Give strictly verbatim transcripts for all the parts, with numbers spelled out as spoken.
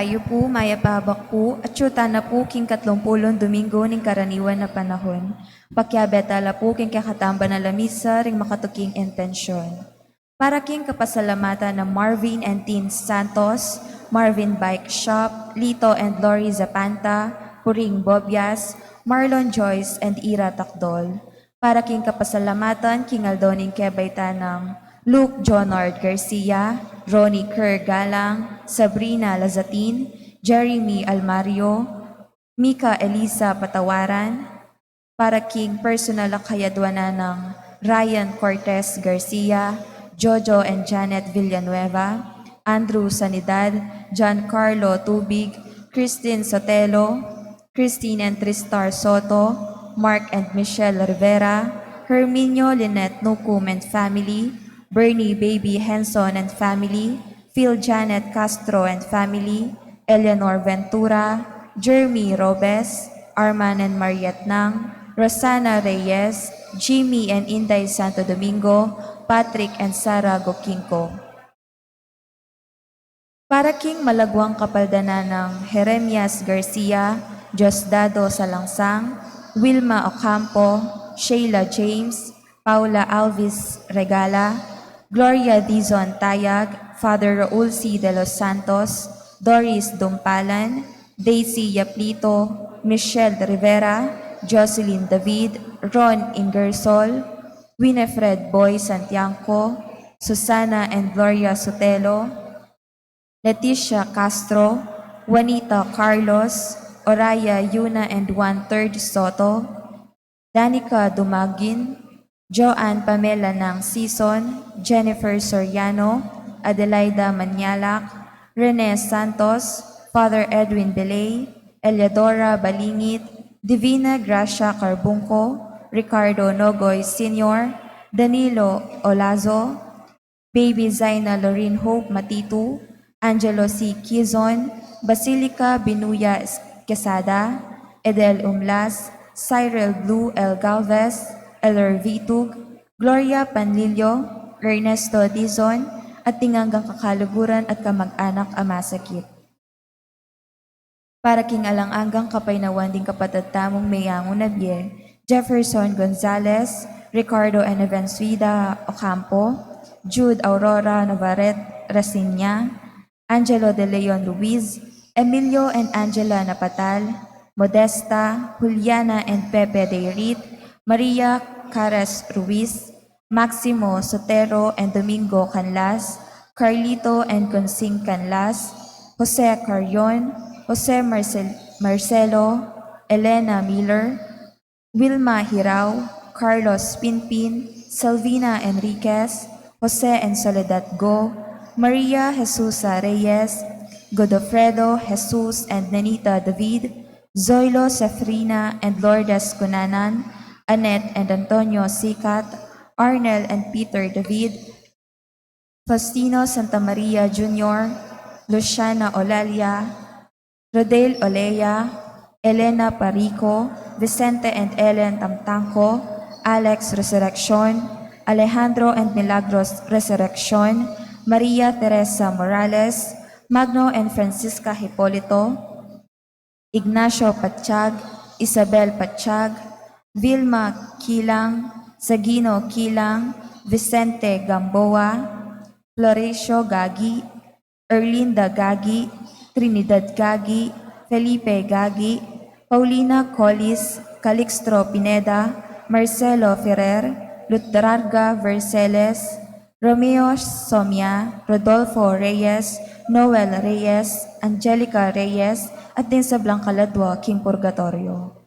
Tayu pu, mayap a abak pu, atyu tana pu king katlumpulung Domingo ning karaniwan a panahun. Pakiabe tala pu king kekatamban a misa ring makatuking intensyon. Para king kapasalamatan nang Marvin and Tin Santos, Marvin Bike Shop, Lito and Lori Zapanta, Puring Bobias, Marlon Joyce and Ira Takdol. Para king kapasalamatan king aldo ning kebaitan nang Luke Jonard Garcia, Ronnie Kerr Galang, Sabrina Lazatin, Jeremy Almario, Mika Elisa Patawaran, para king personal a kayadwanan nang Ryan Cortez Garcia, Jojo and Janet Villanueva, Andrew Sanidad, Giancarlo Tubig, Christine Sotelo, Christine and Tristar Soto, Mark and Michelle Rivera, Herminio Lynette Nucum and family, Bernie Baby Henson and family, Phil Janet Castro and family, Eleanor Ventura, Jeremy Robes, Arman and Mariette Nang, Rosana Reyes, Jimmy and Inday Santo Domingo, Patrick and Sarah Gokingko. Para king malaguang kapaldanan nang Jeremias Garcia, Diosdado Salangsang, Wilma Ocampo, Sheila James, Paula Alvis Regala, Gloria Dizon Tayag, Father Raul C. De Los Santos, Doris Dumpalan, Daisy Yaplito, Michelle Rivera, Jocelyn David, Ron Ingersol, Winifred Boy Santiangco, Susana and Gloria Sotelo, Leticia Castro, Juanita Carlos, Oraya Yuna and Juan Third Soto, Danica Dumagin, Joanne Pamela Nang Sison, Jennifer Soriano, Adelaida Manyalak, Rene Santos, Father Edwin Belay, Eleodora Balingit, Divina Gracia Carbungco, Ricardo Nogoy Senior, Danilo Olazo, Baby Zaina Lorraine Hope Matitu, Angelo C. Quizon, Basilica Binuya Quesada, Edel Umlas, Cyril Blue L. Galvez, Elor Vitug, Gloria Panlilio, Ernesto Dizon, at ding anggang kakaluguran at kamag-anak a masakit. Para king alang anggang kapaynawan ding kapatad tamung meyangu na bie, Jefferson Gonzalez, Ricardo and Evansuida Ocampo, Jude Aurora Navarrete Rasiña, Angelo de Leon Ruiz, Emilio and Angela Napatal, Modesta, Juliana and Pepe Deirit, Maria Caras Ruiz, Maximo Sotero and Domingo Canlas, Carlito and Consing Canlas, Jose Carrion, Jose Marcel-, Marcelo, Elena Miller, Wilma Hirao, Carlos Pinpin, Selvina Enriquez, Jose and Soledad Go, Maria Jesusa Reyes, Godofredo Jesus and Nenita David, Zoilo Sefrina and Lourdes Cunanan, Annette and Antonio Sicat, Arnel and Peter David, Faustino Santa Maria Junior, Luciana Olalia, Rodel Olea, Elena Parico, Vicente and Ellen Tamtangco, Alex Resurreccion, Alejandro and Milagros Resurreccion, Maria Teresa Morales, Magno and Francisca Hipolito, Ignacio Patiag, Isabel Patiag, Vilma Kilang, Sagino Kilang, Vicente Gamboa, Florencio Gagi, Erlinda Gagi, Trinidad Gagi, Felipe Gagi, Paulina Collis, Calixto Pineda, Marcelo Ferrer, Lutrarga Verceles, Romeo Somia, Rodolfo Reyes, Noel Reyes, Angelica Reyes, at ding sablang kaladwa king purgatoryo.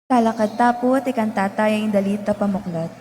Talakad ta pu at ikanta taya ing dalit a pamuklat.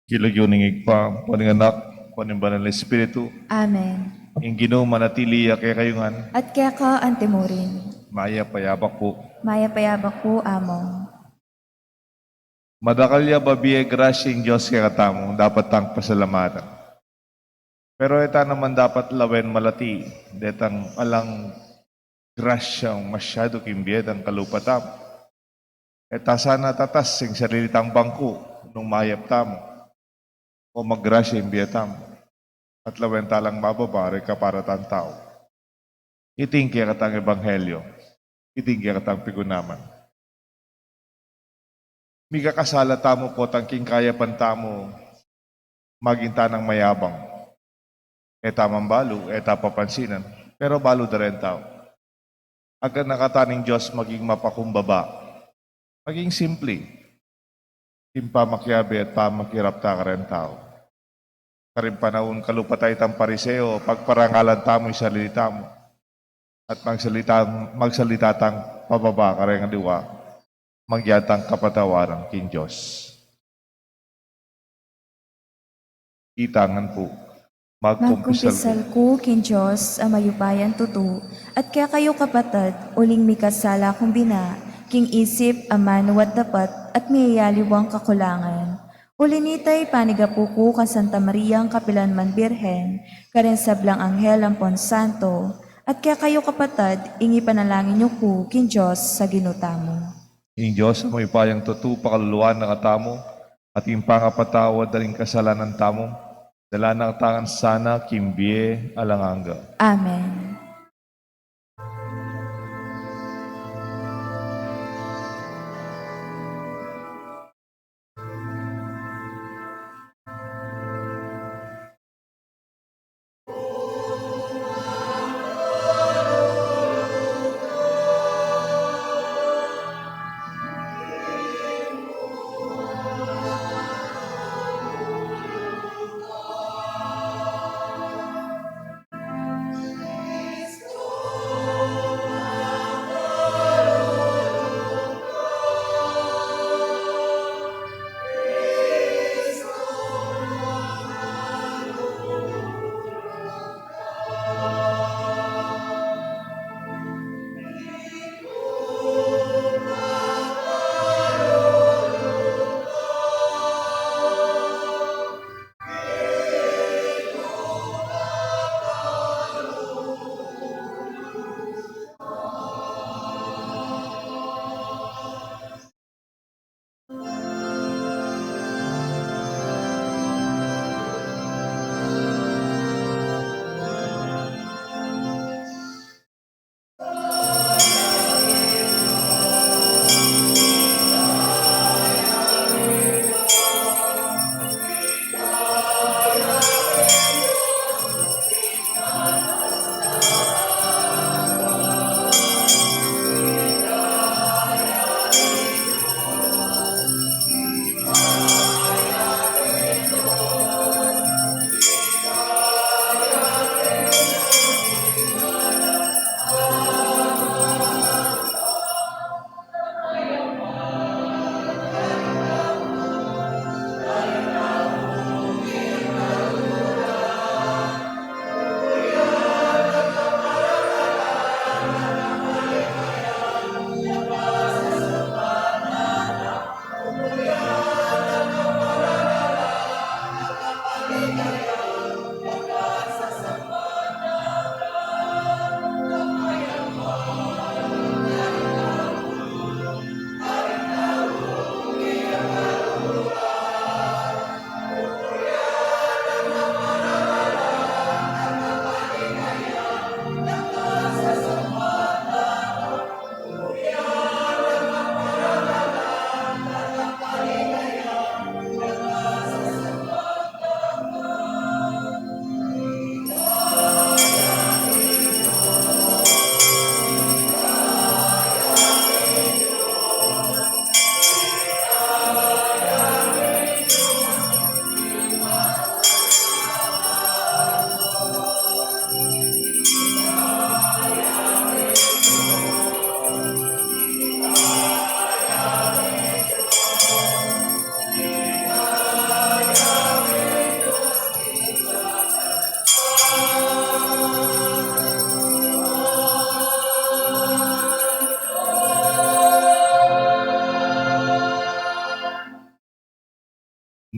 King lagyu ning Ibpa, ampon ning Anak, ampon ning Banal a Espiritu. Amen. Ing Ginu manatili ya kekayu ngan. At keka antimurin. Mayap a yabak pu. Mayap a yabak pu, Among. Madakal ya babie grasya ing Dios kekatamu, dapat tang pasalamatan. Pero e ta naman dapat lawen malati detang alang grasyang masyadu king bie dang kalupa tamu. E ta sana tatas ing sarili tang bangku nung mayap tamu o maggrasya ing bie tamu. At lawen ta lang mababa reng kaparatan tau. Iti ing kekatang ebanghelyo. Iti ing kekatang pigunaman. Mikakasala tamu potang king kayapan tamu maging tanang mayabang. E ta man balu, e ta papansinan, pero balu da reng tau. Aganaka ta ning Dios maging mapakumbaba, maging simple king pamakiabe at pamakirap ta kareng tau. Karing panaun kalupa ta itang Pariseo, pagparangalan tamu ing sarili tamu at magsalita, magsalita tang pababa kareng aliwa, magyan tang kapatawaran king Dios. Ita ngan pu. Magkumpisal ku. Magkumpisal ku king Dios a mayupayang tutu, at kekayu kapatad, uling mikasala kung bina, king isip, amanu at dapat, at miyayaliwang kakulangan. Uli nita, ipanigapu ku kang Santa Mariang kapilan man Birhen, kareng sablang anghel ampon santo, at kekayu kapatad, ing ipanalangin yu ku king Dios a Ginu tamu. Ing Dios a mayupayang tutu pakaluluan na katamu, at ing pangapatawad da ring kasalanan tamu, dala na katamu ngan sana king bie alang angga. Amen.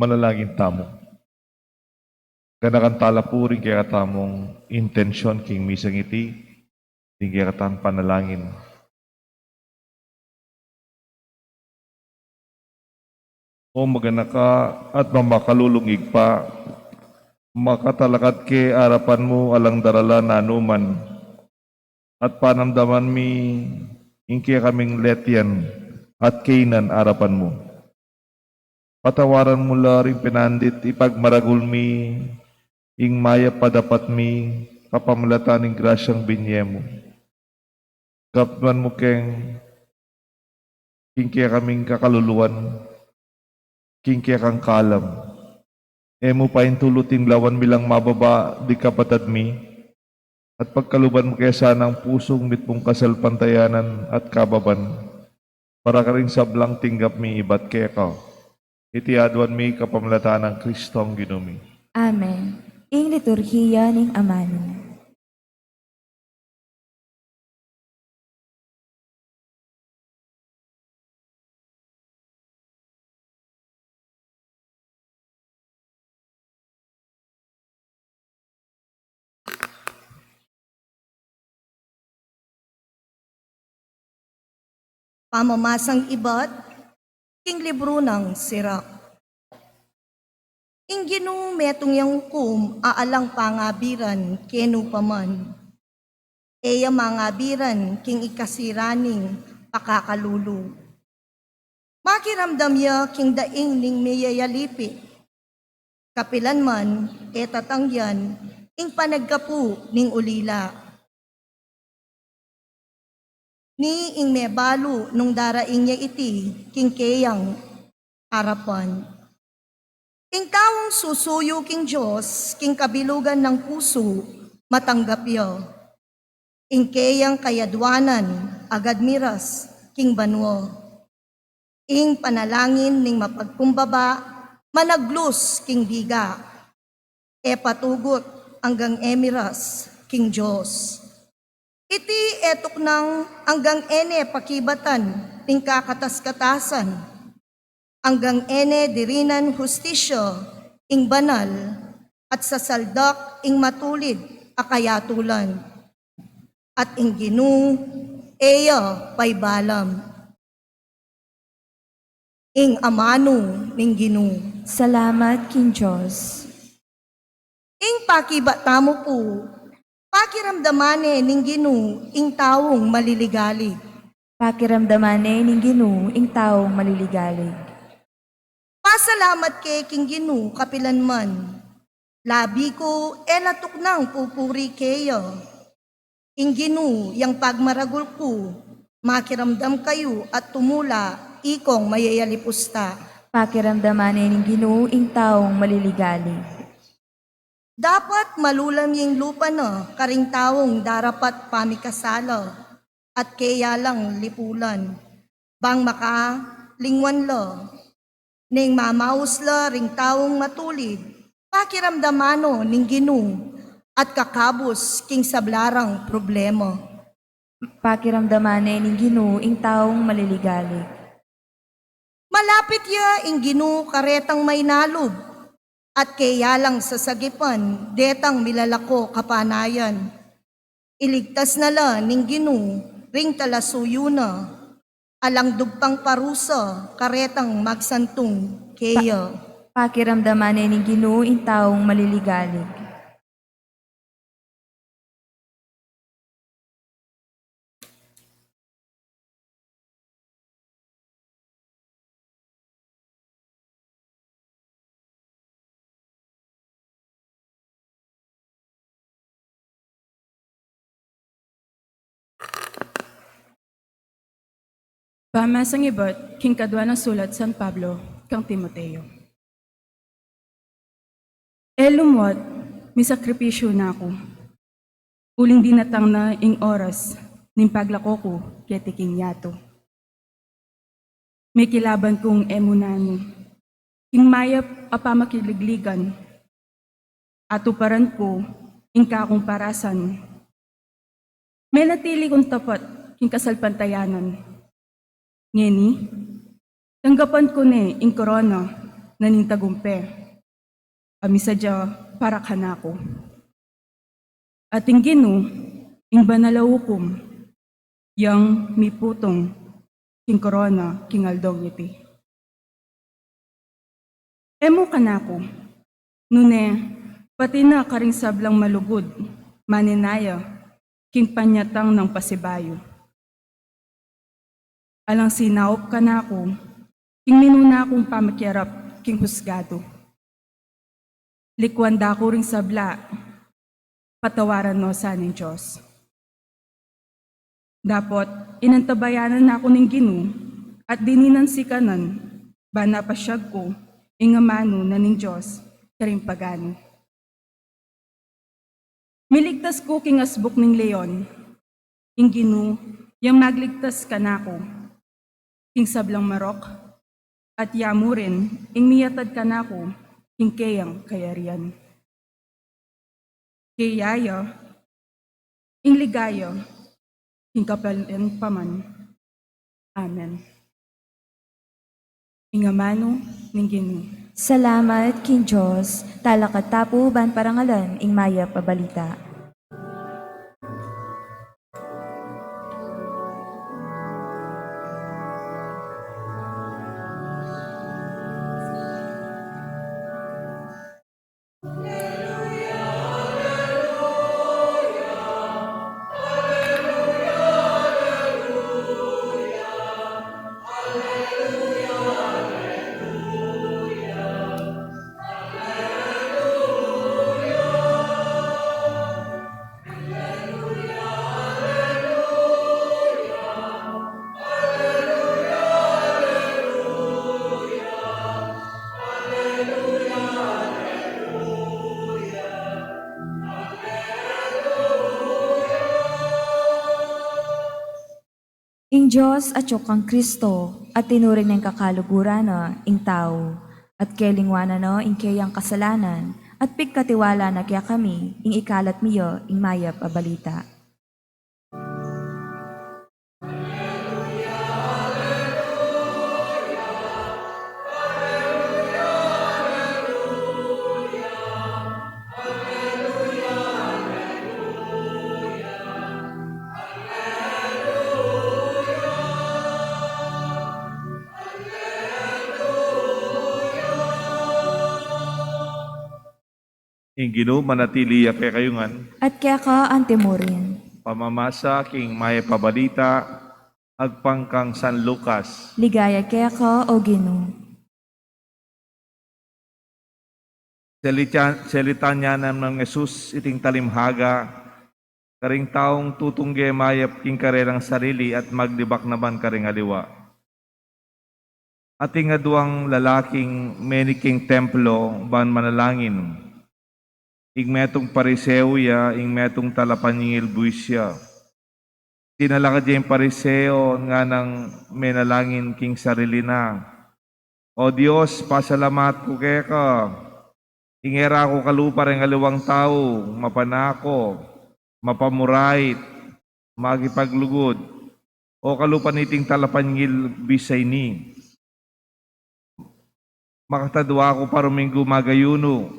Manalangin tamu. Ganakan tala pu ring kekatamung intensyon king misang iti, ring kekatang panalangin. O maganaka at mamakalulung Ibpa, makatalakad ke arapan mu alang daralan anuman, at panamdaman mi ing kekaming letian at kainan arapan mu. Patawaran mu la ring pinandit ipagmaragul mi, ing mayap a dapat mi, kapamilatan ning grasyang binye mu. Gapduan mu keng, king kekaming kakaluluan, king kekang kalam. E mu paintulut ing lawan mi lang mababa ding kapatad mi, at pagkaluban mu ke sanang pusung mitmung kasalpantayanan at kababan, para karing sablang tinggap mi ibat keka. Iti aduan mi kapamilatan nang Kristong Ginu mi. Amen. Ing liturhiya ning amanu. Pamamasang ibat king libru nang Sirak. Ing Ginu metung yang ukum a alang pangabiran kenu pa man. E ya mangabiran king ikasira ning pakakalulu. Makiramdam ya king daing ning meyeyalipi. Kapilan man e tatanggian ing panaggapu ning ulila. Ni ing mebalu nung daraing ya iti king keyang arapan. Ing taung susuyu king Dios king kabilugan nang pusu, matanggap ya. Ing keyang kayaduanan agad miras king banua. Ing panalangin ning mapagkumbaba managlus king biga. E patugut anggang e miras king Dios. Iti e tuknang anggang e ne pakibatan ning kakatas-katasan, anggang e ne dirinan hustisya ing banal, at sasaldak ing matulid a kayatulan. At ing Ginu e ya paibalam. Ing amanu ning Ginu. Salamat king Dios. Ing pakibat tamu pu, pakiramdaman ne ning Ginu ing taung maliligalig. Pakiramdaman ne ning Ginu ing taung maliligalig. Pasalamat ke king Ginu kapilan man. Labi ku e la tuknang pupuri keya. Ing Ginu yang pagmaragul ku, makiramdam kayu at tumula, ikong mayayalipusta. Pakiramdaman ne ning Ginu ing taung maliligalig. Dapat malulam ya ing lupa na karing taung darapat pamikasala at keya lang lipulan, bang makalingwan la. Ning mamaus la ring taung matulid, pakiramdaman no ning Ginu at kakabus king sabla rang problema. Pakiramdaman ne ning Ginu ing taung maliligalig. Malapit ya ing Ginu karetang mainalub, at keya lang sasagipan detang milalako kapanayan. Iligtas na la ning Ginu ring talasuyu na, alang dugpang parusa karetang magsantung keya. Pakiramdaman ne ning Ginu ing taung maliligalig. Pamasang ibat king kadua nang sulat San Pablo kang Timoteo. E lumuat, misakripisyu na ku, uling dinatang na ing oras ning paglako ku keti king yatu. Mikilaban kung e mu nanu king mayap a pamakiligligan, atuparan ku ing kakung parasan. Menatili kung tapat king kasalpantayanan. Ngeni, tanggapan ku ne ing korona na ning tagumpe, a misadya para kanaku. At ing Ginu, ing banal a ukum, yang miputung king korona king aldong iti. E mu kanaku, nune, pati na karing sablang malugud, manenaya king panyatang nang pasibayu. Alang sinaup kanaku king minuna kung pamakiarap king husgadu. Likuan da ku ring sabla, patawaran no sa ning Dios. Dapot inantabayanan na ku ning Ginu, at dininan sikanan, ban mapasyag ku ing amanu na ning Dios karing paganu. Miligtas ku king asbuk ning leon, ing Ginu yang magligtas kanaku king sablang marok, at ya mu rin ing miyatad kanaku king keyang kayarian. Keya ya ing ligaya king kapilan paman. Amen. Ing amanu ning Ginu. Salamat king Dios. Talakad ta pu ban parangalan ing mayap a balita. Ing Dios atyu kang Kristo, at tinuring neng kakaluguran na ing tau, at kelingwanan na ing keyang kasalanan, at pigkatiwala na kekami ing ikalat mi ya ing mayap a balita. Ing Ginu manatili ya kekayu ngan. At keka antimurin. Pamamasa king mayap a balita agpang kang San Lucas. Ligaya keka, o Ginu. Salita, salita na nang Jesus iting talimhaga karing taung tutungge mayap king karelang sarili at maglibak naman karing aliwa. Ating aduang lalaking menik king templo ban manalangin. Ing metung Pariseo ya, ing metung talapanyingil buis ya. Tinalakad ya ing Pariseo nganang menalangin king sarili na, "O Dios, pasalamat ku keka, ing e ra ku kalupa ring aliwang tau, mapanako, mapamurait, makipaglugud, o kalupa niting talapanyingil buis a ini. Makatadua ku pa ruminggu magayunu,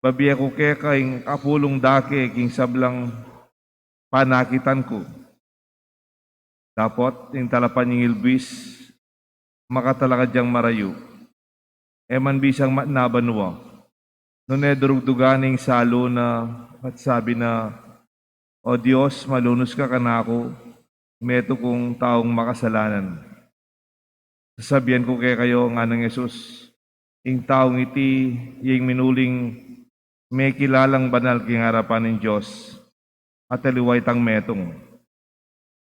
babie ku keka ing kapulung dake king sablang panakitan ku." Dapot ing talapanyingil buis makatalakad yang marayu. E man bisang matna banua. Nune durugdugan ne ing salu na at sabi na, "O Dios, malunus ka kanaku, metung kung taung makasalanan." "Sasabian ku kekayu," nganang Jesus, "ing taung iti ya ing minuling mekilalang banal king arapan ning Dios, at aliwa itang metung.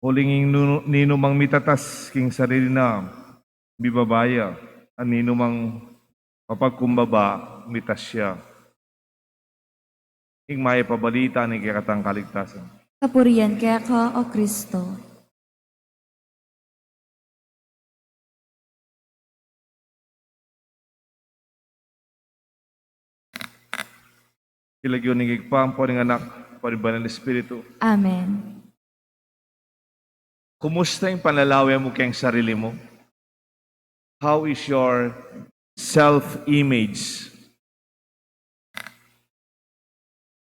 Uling ing nu-, ninumang mitatas king sarili na, mibaba ya, at ninumang mapagkumbaba, mitas ya." Ing mayap a balita ning kekatang kaligtasan. Kapurian keka, o Kristo. King lagyu ning Ibpa, ampo ning Anak, ampo ning Banal Espiritu. Amen. Kumusta ing panlalawe mu keng sarili mu? How is your self-image.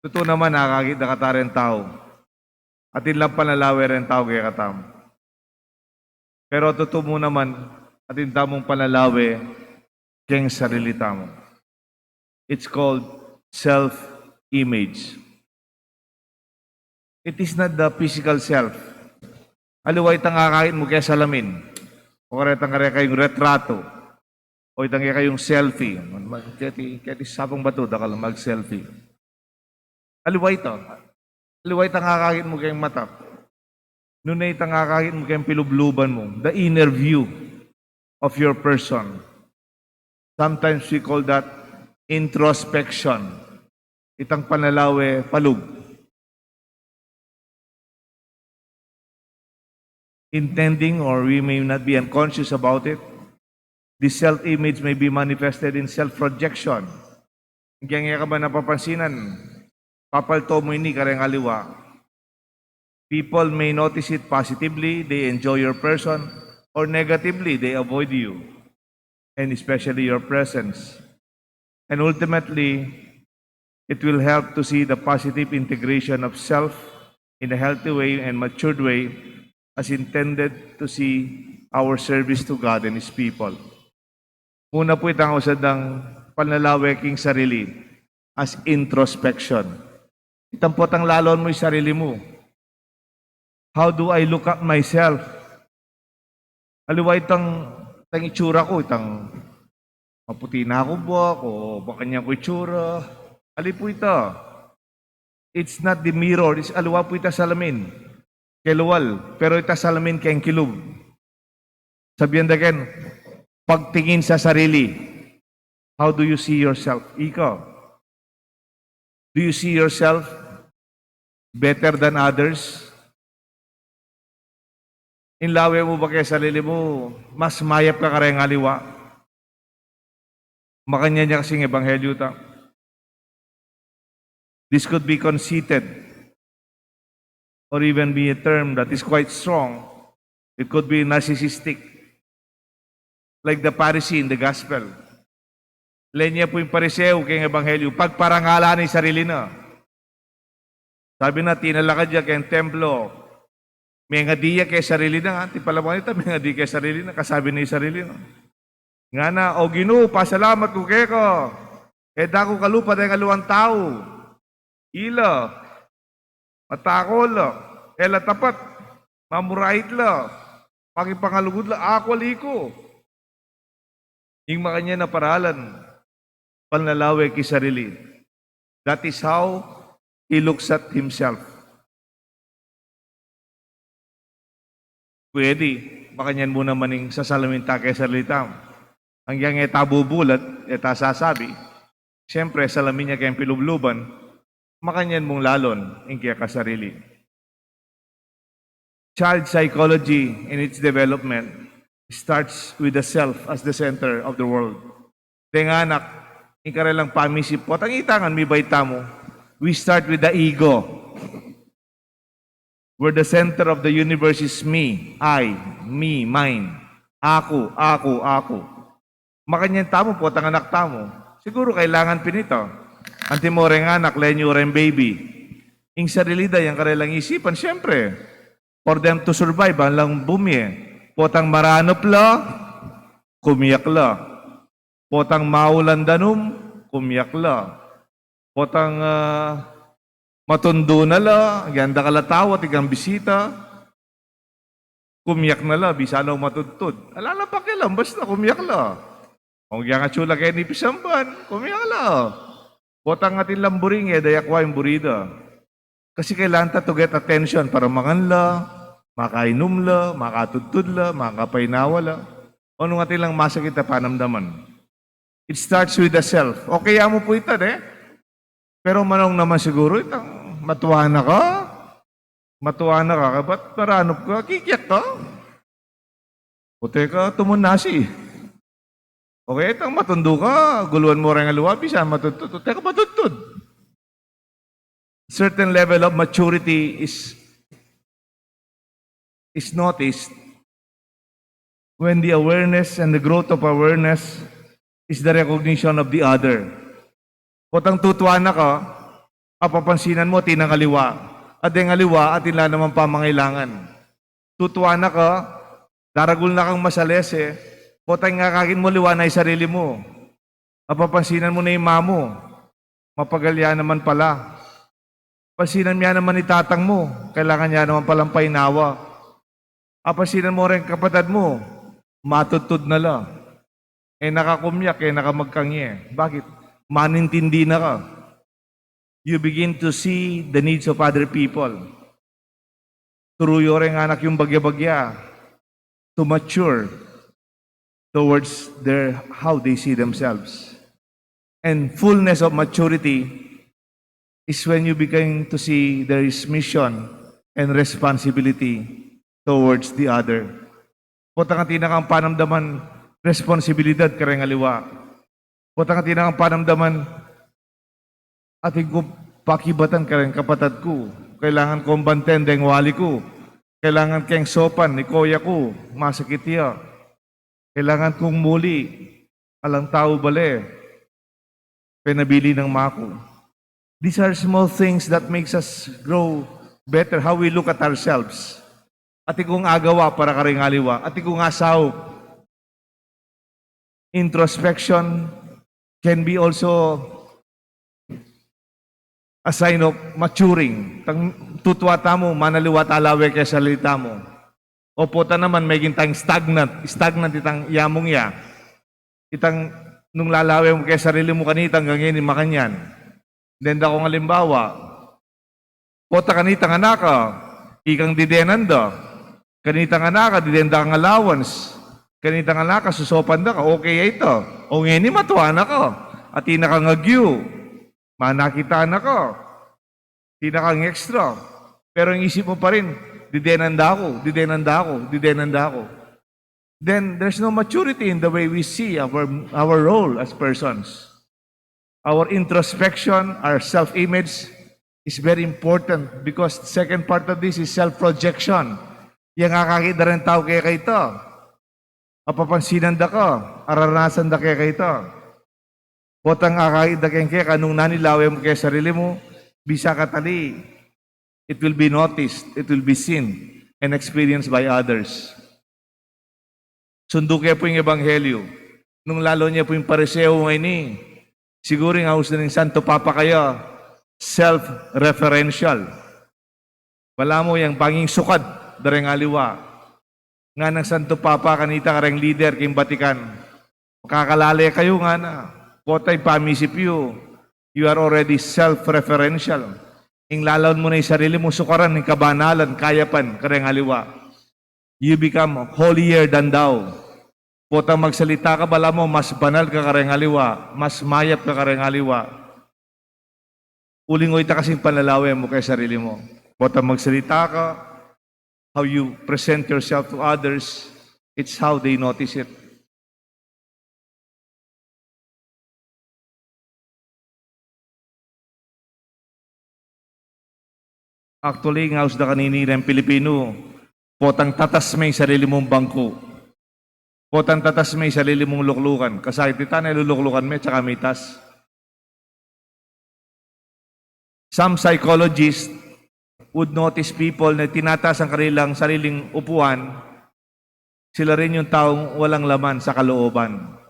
Tutu naman, nakakakit da kata reng tau. Atin lang panlalawe reng tau kekatamu. Pero tutu mu naman, atin tamung panlalawe keng sarili tamu. It's called self-image. It is not the physical self. Aliwa itang akakit mu keng salamin, o kareta itang kekayung retratu, o itang kekayung selfie. Mag-, keti, keti sapang batu, dakal mag-selfie. Aliwa ita. Aliwa itang akakit mu keng mata. Nune itang akakit mu keng pilubluban mu, the inner view of your person. Sometimes we call that introspection. Itang panlalawe pa lub. Intending, or we may not be unconscious about it, the self-image may be manifested in self-projection. Ing e ka ba napapansinan, papalto mu ini kareng aliwa. People may notice it positively, they enjoy your person, or negatively, they avoid you, and especially your presence. And ultimately, it will help to see the positive integration of self in a healthy way and matured way as intended to see our service to God and His people. Muna pu itang usad dang panlalawe king sarili as introspection. Itang potang lalon mu ing sarili mu. How do I look at myself? Aliwa itang, itang itsura ku, itang maputi na ku ba, o makanyan ku itsura. Ali pu ita. It's not the mirror. It's aliwa pu ita salamin. Kelual. Pero ita salamin keng kilub. Sabian da ken, pagtingin sa sarili. How do you see yourself? Ika. Do you see yourself better than others? Ing lawe mu ba keng sarili mu, mas mayap ka kareng aliwa? Makanyan ya kasing ebanghelyu ta. This could be conceited or even be a term that is quite strong. It could be narcissistic. Like the Pharisee in the gospel. Lenya pu ing Pariseo keng ebanghelyu, pagparangalan na ing sarili na. Sabi na, tinalakad ya keng templo. Mengadi ya keng sarili na, nga, antipalaban ita, mengadi keng sarili na, kasabi na ing sarili na. Ngana, "O Ginu, pasalamat ku keka. E da ku kalupa deng aliwang tau. Ila, matakol la, e la tapat, mamurait la, makipangalugud la, aku ali ku." Ing makanyan a paralan, panlalawe king sarili. That is how he looks at himself. Pwede, makanyan mu naman ing sasalamin ta keng sarili tamu. Anggang e ta bubulat, e ta sasabi. Siyempre, salamin ya keng pilubluban, makanyan mung lalon ing keka sarili. Child psychology in its development starts with the self as the center of the world. Deng anak, ing karelang pamisip, potang ita ngan mibait tamu, we start with the ego. Where the center of the universe is me, I, me, mine. Aku, aku, aku. Makanyan tamu, potang anak tamu. Siguru kailangan pin ita. Antimo reng anak, lenya reng baby. Ing sarili da, yang karelang isipan, siyempre. For them to survive, alang bumie. Potang maranup la, kumiyak la. Potang maulan danum, kumiyak la. Potang, ah, matundu na la, agyang dakal a tau atin kang bisita, kumiyak na la, bisa na matudtud. Ala lang pakialam, basta kumiyak la. Kung agyang atsu la keni pisamban, kumiyak la. Potang atin lang buri, e da yakwa ing buri da. Kasi kailangan ta to get attention para mangan la, makainum la, makatudtud la, makapainawa la. O nung atin lang masakit a panamdaman. It starts with the self. Okay ya mu pu ita, de? Pero manung naman siguru itang matua na ka, matua na ka, kabat maranup ka, kikiyak ka. O teka, tumun nasi. Okay, itang matundu ka, guluan mu reng aliwa, bisa matudtud. O teka, matudtud. Certain level of maturity is, is noticed when the awareness and the growth of awareness is the recognition of the other. Potang tutuan na ka, apapansinan mu atin nang aliwa. At deng aliwa, atin la naman pamangailangan. Tutuan na ka, daragul na kang masalese, potang akakit mu aliwa na ing sarili mu. Apapansinan mu na ing ima mu. Mapagal ya naman pala. Pansinan mu ya naman i tatang mu, kailangan ya naman palang painawa. Apansinan mu ring kapatad mu, matudtud na la. E na ka kumyak, e na ka magkangye. Bakit? Manintindi na ka. You begin to see the needs of other people. Turu yu ring anak yung bagya-bagya to mature towards their, how they see themselves. And fullness of maturity is when you begin to see there is mission and responsibility towards the other. Potang atin na kang panamdaman responsibilidad kareng aliwa. Potang atin na kang panamdaman, atin kung pakibatan kareng kapatad ku. Kailangan kung banten deng wali ku. Kailangan keng sopan i koya ku. Masakit ya. Kailangan kung muli. Alang tau bale. Penabili nang maku. These are small things that makes us grow better, how we look at ourselves. Atin kung agawa para kareng aliwa. Atin kung asaup. Introspection can be also a sign of maturing. Tang tutua tamu, manaliwa tala we keng sarili tamu. O pota naman, meging tang stagnant, stagnant itang yamung ya. Itang nung lalawe mu keng sarili mu kanita, anggang ngeni makanyan. Denda kung alimbawa, pota kanita ngan aka, ikang didenan da. Kanita ngan aka, didenda kang allowance. Kanita ngan aka, susopan da ka, okay ya ita. O ngeni matua na ka. Atin na kang agyu. Manakitan na ka. Atin na kang extra. Pero ing isip mu pa rin, didenan da ku, didenan da ku, didenan da ku. Then there's no maturity in the way we see our, our role as persons. Our introspection, our self-image is very important because the second part of this is self-projection. Yang akakit da reng tau keka ita. Apapansinan da ka, araranasan da keka ita. Potang akakit da keng keka, nung nanilawe mu keng sarili mu, bisa ka tali, it will be noticed, it will be seen, and experienced by others. Sundu ke pu ing ebanghelyu. Nung lalo ne pu ing Pariseo ngeni, siguru ing aus na ning Santo Papa kaya, self-referential. Balamu yang banging sukad da reng aliwa. Nganang Santo Papa kanita kareng lider king Vatican, makakalale kayu ngana. Pota ing pamisip yu, you are already self-referential. Ing lalawan mu na ing sarili mu sukaran ning kabanalan, kayapan kareng aliwa. You become holier than thou. Potang magsalita ka, balamu mas banal ka kareng aliwa, mas mayap ka kareng aliwa. Uling o ita kasing panlalawe mu keng sarili mu. Potang magsalita ka, how you present yourself to others, it's how they notice it. Actually, ing aus da kanini reng Pilipinu, potang tatas me ing sarili mung bangku. Potang tatas me ing sarili mung luklukan. Kasakit ita ne luluklukan me, tsaka mitas. Some psychologists would notice people na tinataas ang kanilang sariling upuan, sila rin yung taong walang laman sa kalooban.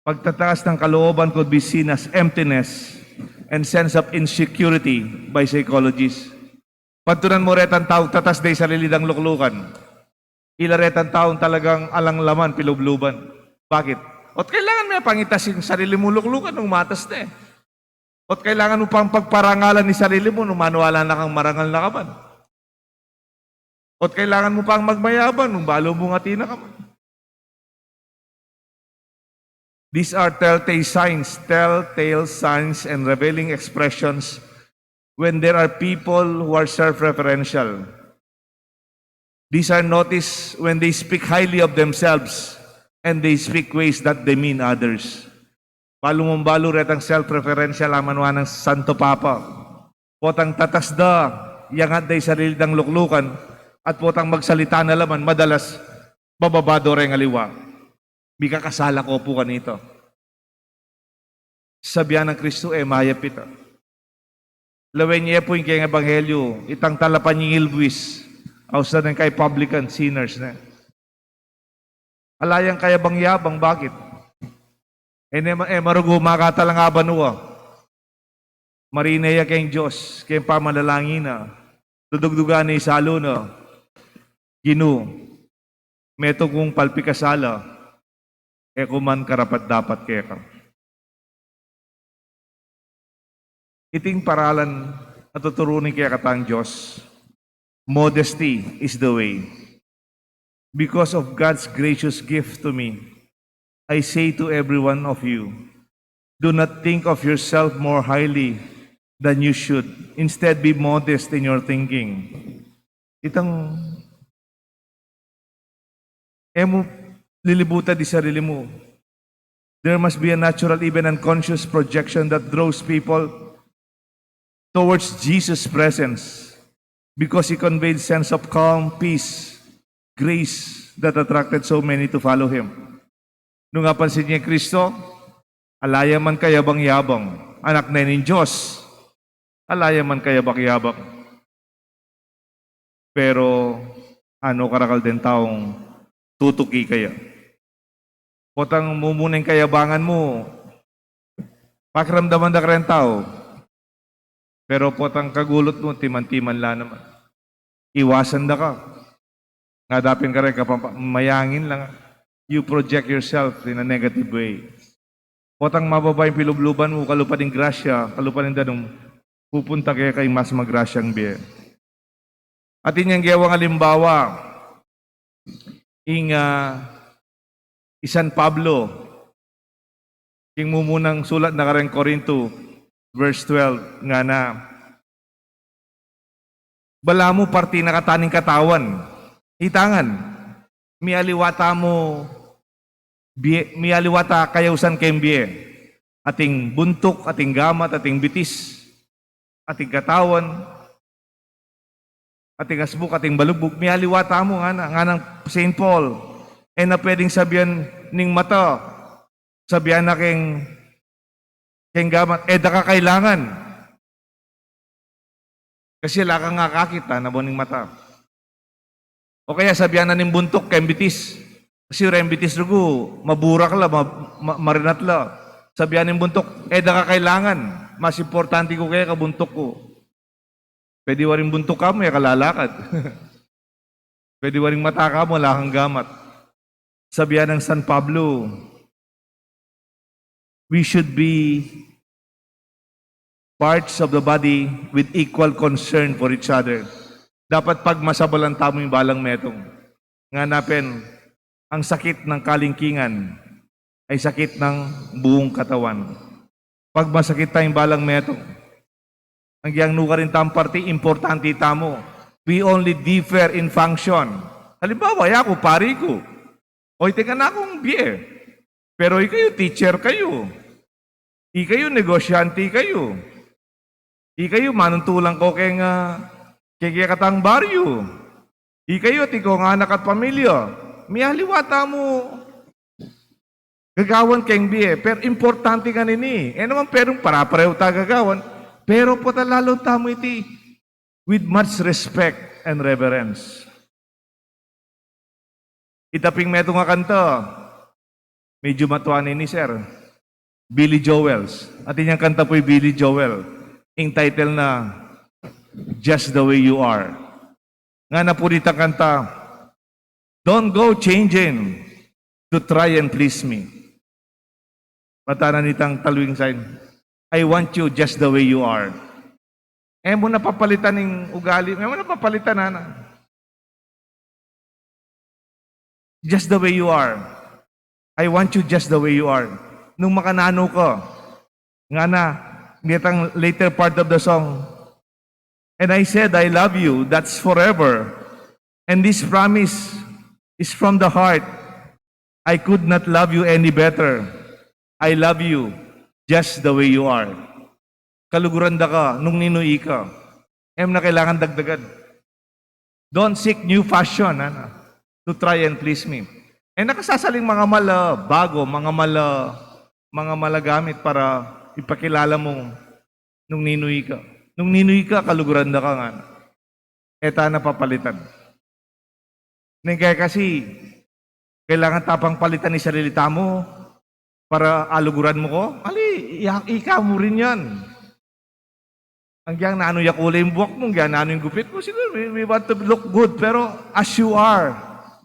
Pagtataas ng kalooban could be seen as emptiness and sense of insecurity by psychologists. Pagtunan mo retang taong tatas da ing sarili dang luklukan. Ila retang taong talagang alang laman, pilubluban. Bakit? Ot kailangan me pang itas ing sarili mung luklukan nung matas ne. Ot kailangan mu pang pagparangalan ing sarili mu nung maniwala na kang marangal na ka man. Ot kailangan mu pang magmayaban nung balu mung atin na ka man. These are telltale signs, telltale signs and revealing expressions when there are people who are self-referential. These are noticed when they speak highly of themselves and they speak ways that demean others. Balu mung balu retang self-referential a manuan nang Santo Papa. Potang tatas da, iangat da ing sarili dang luklukan, at potang magsalita na la man, madalas bababa da reng aliwa. Mikakasala ko pu kanita. Sabian nang Kristu, e mayap ita. Lawen ye pu ing kayang ebanghelyu, itang talapanyingil buis, ausan neng kayang publican, sinners ne. Ala yang kayabang-yabang, bakit? E ne ma-, e marugu makatalang a banua. Marine ya keng Dios, keng pamalalangin na, dudugdugan ne ing salu na, Ginu, metung kung palpikasala, e ku man karapat-dapat keka. Iting paralan a tuturu ning kekatang Dios, modesty is the way. Because of God's gracious gift to me, I say to every one of you, do not think of yourself more highly than you should. Instead, be modest in your thinking. Itang e mu lilibutan di sarili mu. There must be a natural, even unconscious projection that draws people towards Jesus' presence because he conveyed sense of calm, peace, grace that attracted so many to follow him. Nung apansin ye ing Kristo, ala ya man kayabang-yabang, anak ne ning Dios, ala ya man kayabang-yabang. Pero ano karakal deng taung tutuki kaya? Potang mumuna ing kayabangan mu, pakiramdaman da kareng tau. Pero potang kagulut mu, timan-timan la naman. Iwasan da ka. Nga dapin kareng Kapampa-, mayangin la nga. You project yourself in a negative way. Potang mababa ing pilubluban mu, kalupa ning grasya, kalupa ning danum, pupunta keka ing mas magrasyang bie. Atin yang gewang alimbawa, ing, ah, i San Pablo, king mumunang sulat na kareng Corinto, verse twelve, ngana, balamu parti na katamu ning katawan. Ita ngan, mialiwa tamu bie, mialiwa ta kayausan keng bie. Ating buntuk, ating gamat, ating bitis, ating katawan, ating asbuk, ating balugbug, mialiwa tamu, ngana, nganang Saint Paul, e na pwedeng sabian ning mata, sabian na keng, keng gamat, e da ka kailangan. Kasi ala kang akakit, ngana ning mata. O kaya sabian na ning buntuk keng bitis. Kasi reng bitis rugu, maburak la, ma-, ma-, marinat la. Sabian ning buntuk, e da ka kailangan. Mas importante ku keka buntuk ku. Pwede waring buntuk ka mu, e ka lalakad. Pwede waring mata ka mu, ala kang gamat. Sabian nang San Pablo, we should be parts of the body with equal concern for each other. Dapat pagmasabalan tamu ing balang metung. Ngana pin, ang sakit ng kalingkingan ay sakit ng buong katawan. Pag masakit tayong balang metung, ang yang nukarin tamparti, importante tamu. We only differ in function. Halimbawa, yaku, pari ku. O, iti ngan akung bie. Pero ikayu, teacher kayu. Ikayu, negosyante kayu. Ikayu, manuntulan ko keng, ah, keng kekatang baryu. Ikayu, atin kong anak at pamilya. Mialiwa tamu gagawan keng bie, pero importante ngan ini. E naman pwedeng pare-parehu ta gagawan, pero pota lalu tamu iti with much respect and reverence. Ita ping metung a kanta, medyu matua na ini, sir. Billy Joel's. Atin yang kanta pu i Billy Joel. Ing title na Just the Way You Are. Ngana pu nitang kanta, "Don't go changing to try and please me." Matanan itang taluing sign, "I want you just the way you are." E mu na papalitan ing ugali, e mu na papalitan, ngana. Just the way you are. I want you just the way you are. Nung makananu ka, ngana, nitang later part of the song, "And I said, I love you, that's forever. And this promise is from the heart. I could not love you any better. I love you just the way you are." Kaluguran da ka nung ninu ika. E mu na kailangan dagdagan. "Don't seek new fashion, ngana, to try and please me." E na ka sasaling mangamal a bago, mangamal a, mangamal a gamit para ipakilala mu nung ninu ika. Nung ninu ika, kaluguran da ka, ngana. E ta na papalitan. Neng kaya kasi, kailangan ta pang palitan ing sarili tamu para aluguran mu ko? Ali, ya, ika mu rin yan. Agyang nanu ya kulay ing buak mu, agyang nanu ing gupit mu. Siguru, we, we want to look good, pero as you are,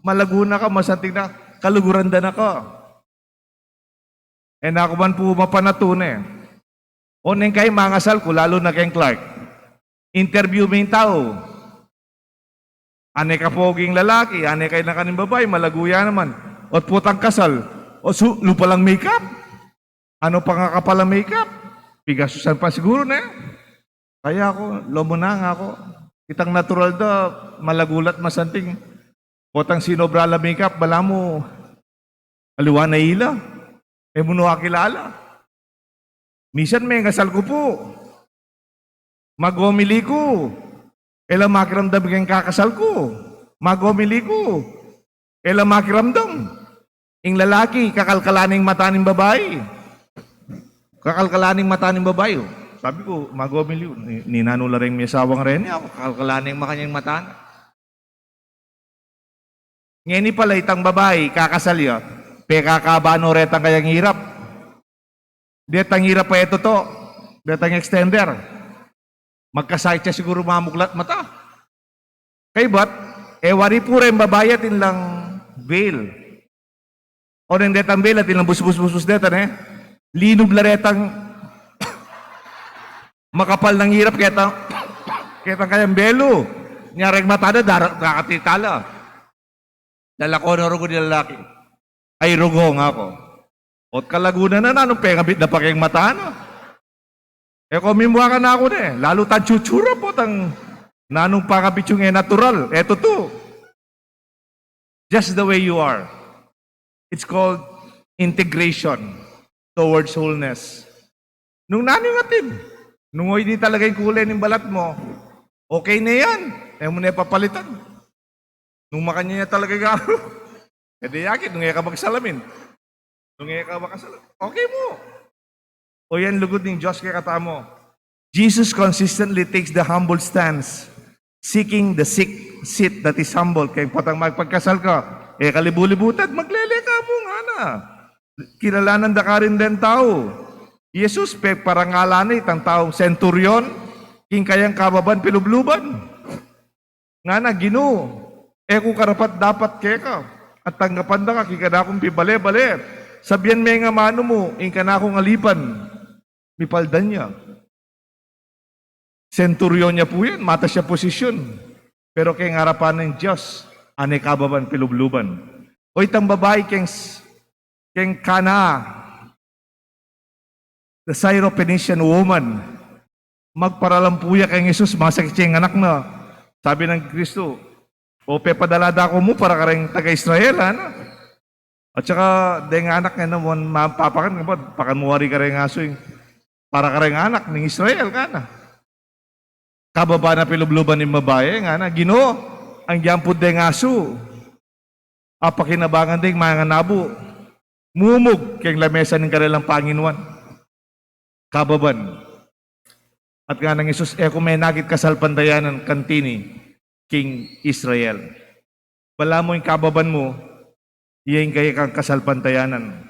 malagu na ka, masanting na, kaluguran da na ka. E na ku man pu mapanatune. O neng kaya mangasal ku, lalu na keng Clark. Interview me ing tau. Ane kapoging lalaki, ane kainakan ning babai, malagu ya naman. Ot potang kasal, o su, lupa lang makeup. Anu pang akapal a makeup? Pigastusan pa siguru ne. Kaya ku, lomo na nga ku. Itang natural da, malagu la't masanting. Potang sinobra la makeup, balamu aliwa na ila. E mu no akilala. Misan mengasal ku pu, magomili ku, e la makiramdam keng kakasal ku. Magomili ku, e la makiramdam. Ing lalaki, kakalkalan ing mata ning babai. Kakalkalan ing mata ning babai, o. Sabi ku, magomili ku, ni, ninanu la reng mi asawang reni, aku, kakalkalan ing makanyang mata na. Ngeni pala itang babai, kakasal ya, pekakaba no retang kayang irap. Detang irap pa e tutu, detang extender. Magkasakit ya siguru mamuklat mata. Kaybat, e wari pu reng babai atin lang veil. O neng detang veil atin lang busbus-busbus deta, ne? Linub la retang makapal nang irap ketang, ketang kayang belu. Nya reng mata da, dara-, dakakatita la. Lalako na rugo ding lalaki. Ay, rugo, nga ku. Ot kalagu na na, nanung pengabit na pa keng mata na. E ko mimua kanaku ne, lalu tang tsutsura potang nanung pangabit yung e natural, e tutu. Just the way you are. It's called integration towards wholeness. Nung nanu ing atin, nung oyni talaga ing kule ning balat mu, okay na yan. E mu ne papalitan. Nung makanyan ya talaga ing aru, e de yakit, nung e ka magsalamin. Nung e ka magsalamin, okay mu. O yan, lugud ning Dios kekatamu. Jesus consistently takes the humble stance, seeking the seat, seat that is humble. Keng potang makipagkasal ka, e ka libu-libutan, maglele ka mu, ngana. Kilalanan da karin deng tau. Jesus, pekparangalan na itang taung centurion, king kayang kababan pilubluban. Ngana, Ginu, e ku karapat-dapat keka, at tanggapan da ka king kanakung pibale-bale. Sabian me ing amanu mu, ing kanakung alipan, mipaldan ya. Centurion ya pu yan, matas ya posisyun. Pero keng arapan ning Dios, ane kababan pilubluban. O itang babai keng s-, keng Cana, the Syrophoenician woman, magparalampu ya keng Jesus, masakit ya ing anak na. Sabi nang Kristo, "O, pepadala da ku mu para kareng taga-Israel, ana?" At saka, deng anak ngana, mapapakan, pakan mu wari kareng asu ing para kareng anak ning Israel, ngana. Kababan a pilubluban ning babai, ngana, Ginu, agyang pu deng asu, apakinabangan deng manganabu, mumug keng lamesa ning karelang panginuan. Kababan. At ngana nang Jesus, e ku menakit kasalpantayanan kanti ni king Israel. Balamu ing kababan mu, iya ing kekang kasalpantayanan.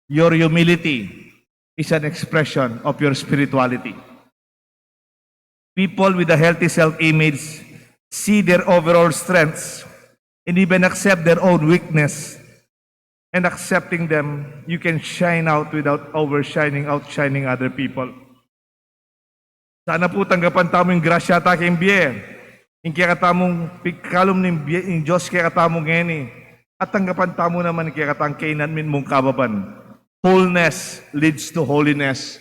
Your humility is an expression of your spirituality. People with a healthy self-image see their overall strengths and even accept their own weakness. And accepting them, you can shine out without overshining, outshining other people. Sana pu tanggapan tamu ing grasya ta king bie, ing kekatamung pigkalum ning bie ning Dios kekatamu ngeni, at tanggapan tamu naman ing kekatang kainanmin mung kababan. Wholeness leads to holiness.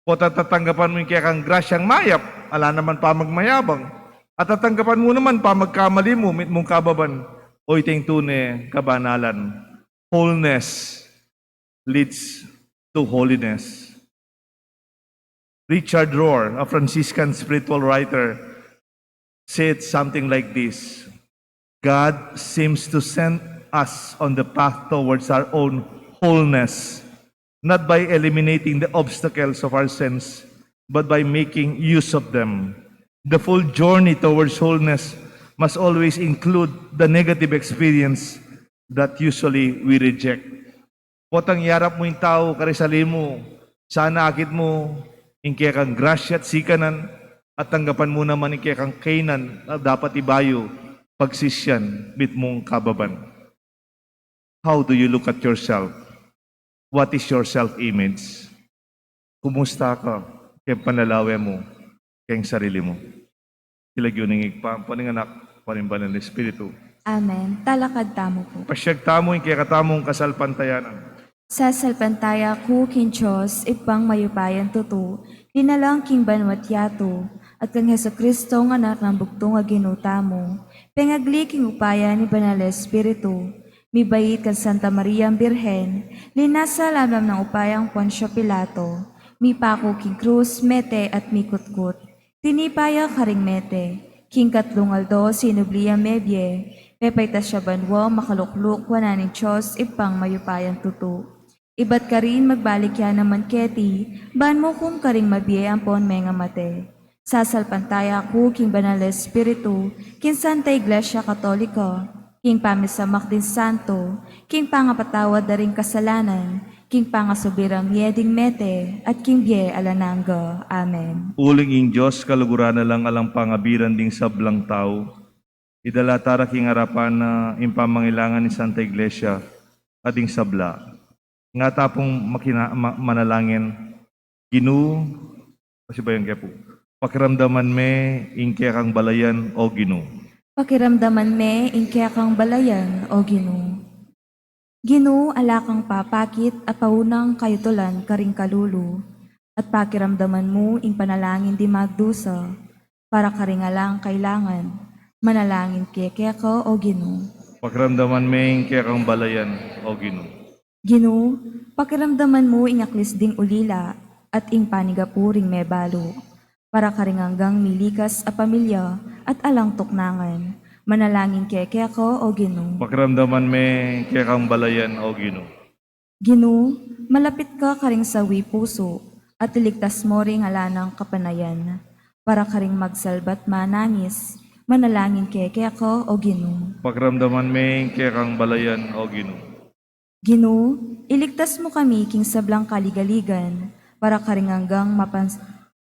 Potang tatanggapan mu ing kekang grasyang mayap, ala naman pamagmayabang, at tatanggapan mu naman pamagkamali mu, mitmung kababan, o ita ing tune kabanalan. Wholeness leads to holiness. Richard Rohr, a Franciscan spiritual writer, said something like this: God seems to send us on the path towards our own wholeness, not by eliminating the obstacles of our sins, but by making use of them. The full journey towards wholeness must always include the negative experience that usually we reject. Potang iarap mu ing tau karing sali mu, sana akit mu ing kekang grasya at sikanan, at tanggapan mu naman ing kekang kainan na dapat ibayu pagsisian mitmung kababan. How do you look at yourself? What is your self-image? Kumusta ka keng panlalawe mu keng sarili mu? King lagyu ning Ibpa, ampo ning Anak, ampo ning Banal a Espiritu. Amen. Talakad tamu pu. Pasiag tamu ing kekatamung kasalpantayanan. Sasalpantaya ku king Dios, Ibpang mayupayang tutu, linalang king banua't yatu, at kang Jesucristo, Anak nang bugtung a Ginu tamu, pengagli king upaya ning Banal a Espiritu, mibait kang Santa Mariang Birhen, linasa lamlam ning upayang Poncio Pilato, mipaku king krus, mete at mikutkut. Tinipa ya karing mete, king katlung aldo sinubli yang mebie, pepaitas ya banua, makalukluk wanan ning Dios Ibpang mayupayang tutu. Ibat karin magbalik ya naman keti, ban mukum karing mabie ampon mengamate. Sasalpantaya ku king Banal a Espiritu, king Santa Iglesia Katolika, king pamisamak ding santo, king pangapatawad da ring kasalanan, king pangasubli rang mie ding mete, at king bie alang angga. Amen. Uling ing Dios kaluguran na lang, alang pangabiran ding sablang tau, idala ta ra king arapan na ing pamangailangan ning Santa Iglesia at ding sabla. Nga ta pung makina-, ma-, manalangin. Ginu, pasibayu ke pu. Pakiramdaman me ing kekang balayan, O Ginu. Pakiramdaman me ing kekang balayan, O Ginu. Ginu, ala kang papakit a paunang kayutulan karing kalulu, at pakiramdaman mu ing panalangin ding magdusa, para karing alang kailangan, manalangin ke keka, O Ginu. Pakiramdaman me ing kekang balayan, O Ginu. Ginu, pakiramdaman mu ing aklis ding ulila, at ing panigapu ring mebalu, para karing anggang milikas a pamilya, at alang tuknangan, manalangin ke keka, O Ginu. Pakiramdaman me ing kekang balayan, O Ginu. Ginu, malapit ka karing sawi pusu, at iligtas mu ring ala nang kapanayan, para karing magsalba't manangis, manalangin ke keka, O Ginu. Pakiramdaman me ing kekang balayan, O Ginu. Ginu, iligtas mu kami king sablang kaligaligan, para karing anggang mapans-,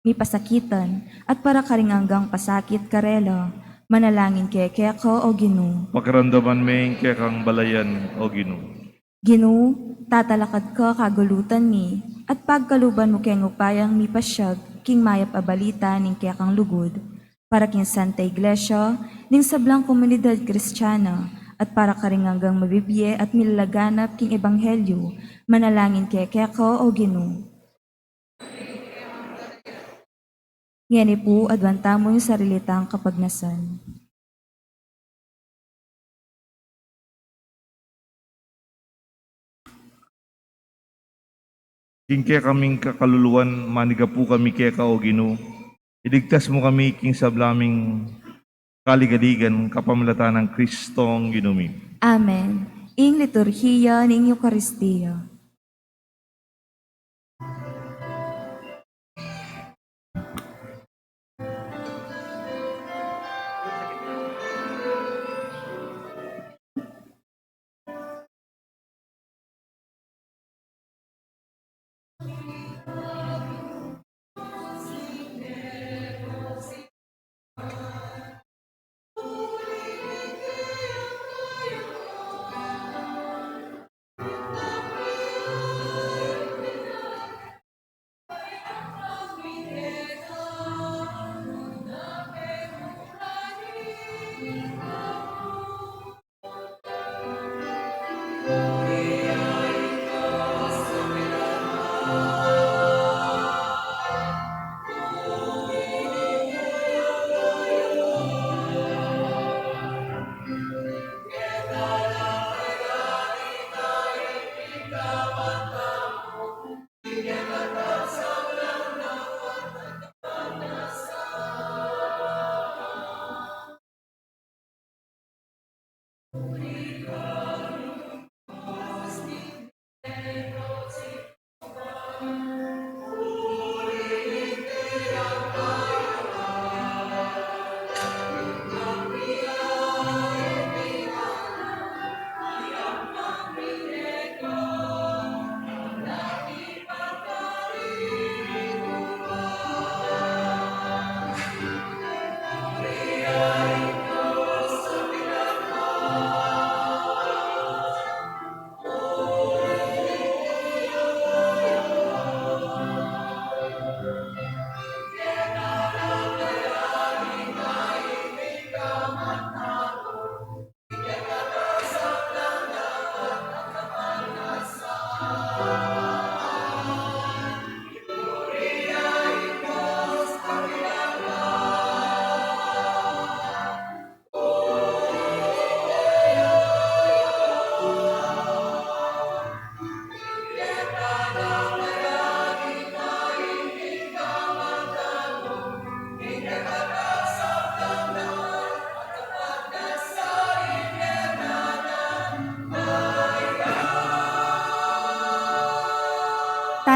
mipasakitan, at para karing anggang pasakit karela, manalangin ke keka, O Ginu. Pakiramdaman me ing kekang balayan, O Ginu. Ginu, tatalakad ka kagulutan mi, at pagkaluban mu keng upayang mipasiag king mayap a balita ning kekang lugud, para king Santa Iglesia, ning sablang komunidad Kristiana, at para karing anggang mabibie at milalaganap king ebanghelyu, manalangin ke keka, O Ginu. Ngeni pu, aduan tamu ing sarili tang kapagnasan. King kekaming kakaluluan, manigapu kami keka, O Ginu. Iligtas mu kami king sablaming kaligaligan, kapamilatan nang Kristong Ginu mi. Amen. Ing liturhiya ning Eukaristia.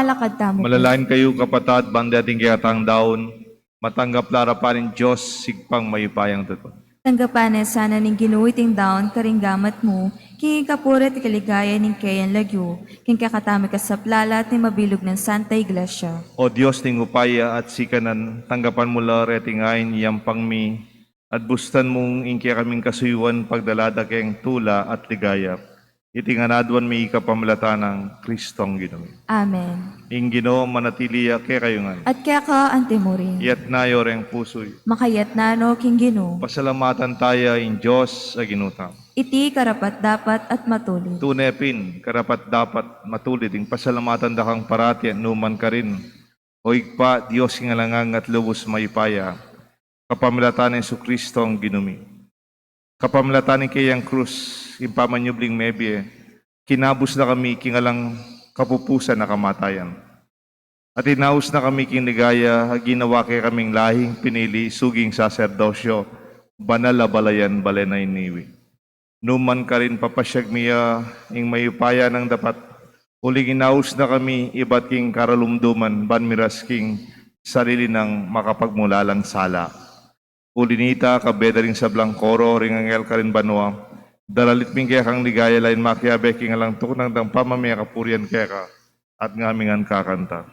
Lakad tamu. Manalangin kayu, kapatad, ban ding kekatang daun matanggap la arapan ning Dios, Ibpang mayupayang tutu. Tanggapan na sana ning Ginu iting daun karing gamat mu, king ikapuri at ikaligaya ning keyang lagyu, king kekatamung kasaplalan at ning mabilug nang Santa Iglesia. O Dios ning upaya at sikanan, tanggapan mu la reting ain yampang mi, at bustan mung ing kekaming kasuyuan pagdala da keng tula at ligaya. Iti ngan aduan mi kapamilatan nang Kristong Ginu mi. Amen. Ing Ginu manatili ya kekayu ngan. At keka antimurin. Iyatas yu reng pusu yu. Makayatas no king Ginu. Pasalamatan taya ing Dios a Ginu tamu. Iti karapat-dapat at matulid. Tune pin, karapat-dapat, matulid ing pasalamatan da kang parati at nukarin man, O Ibpa, Dios king alang angga at lubus mayupaya. Kapamilatan nang Jesucristo a Ginu mi. Kapamilatan ning keyang krus, ing pamanyubling mebie, kinabus na kami king alang kapupusan a kamatayan. At inaus na kami king ligaya a ginawa kekaming lahing pinili, suging saserdosyo, banal a balayan, bale na iniwi. Nukarin man karin papasyag mi ya ing mayupaya nang dapat, uling inaus na kami ibat king karalumduman, ban miras king sarili nang makapagmulalang sala. Uli nita, kabe da ring sablang koro ring anghel karin banua, daralit mi ing kekang ligaya lain makiabe king alang tuknang dang pamamie kapurian keka, at ngami ngan kakanta.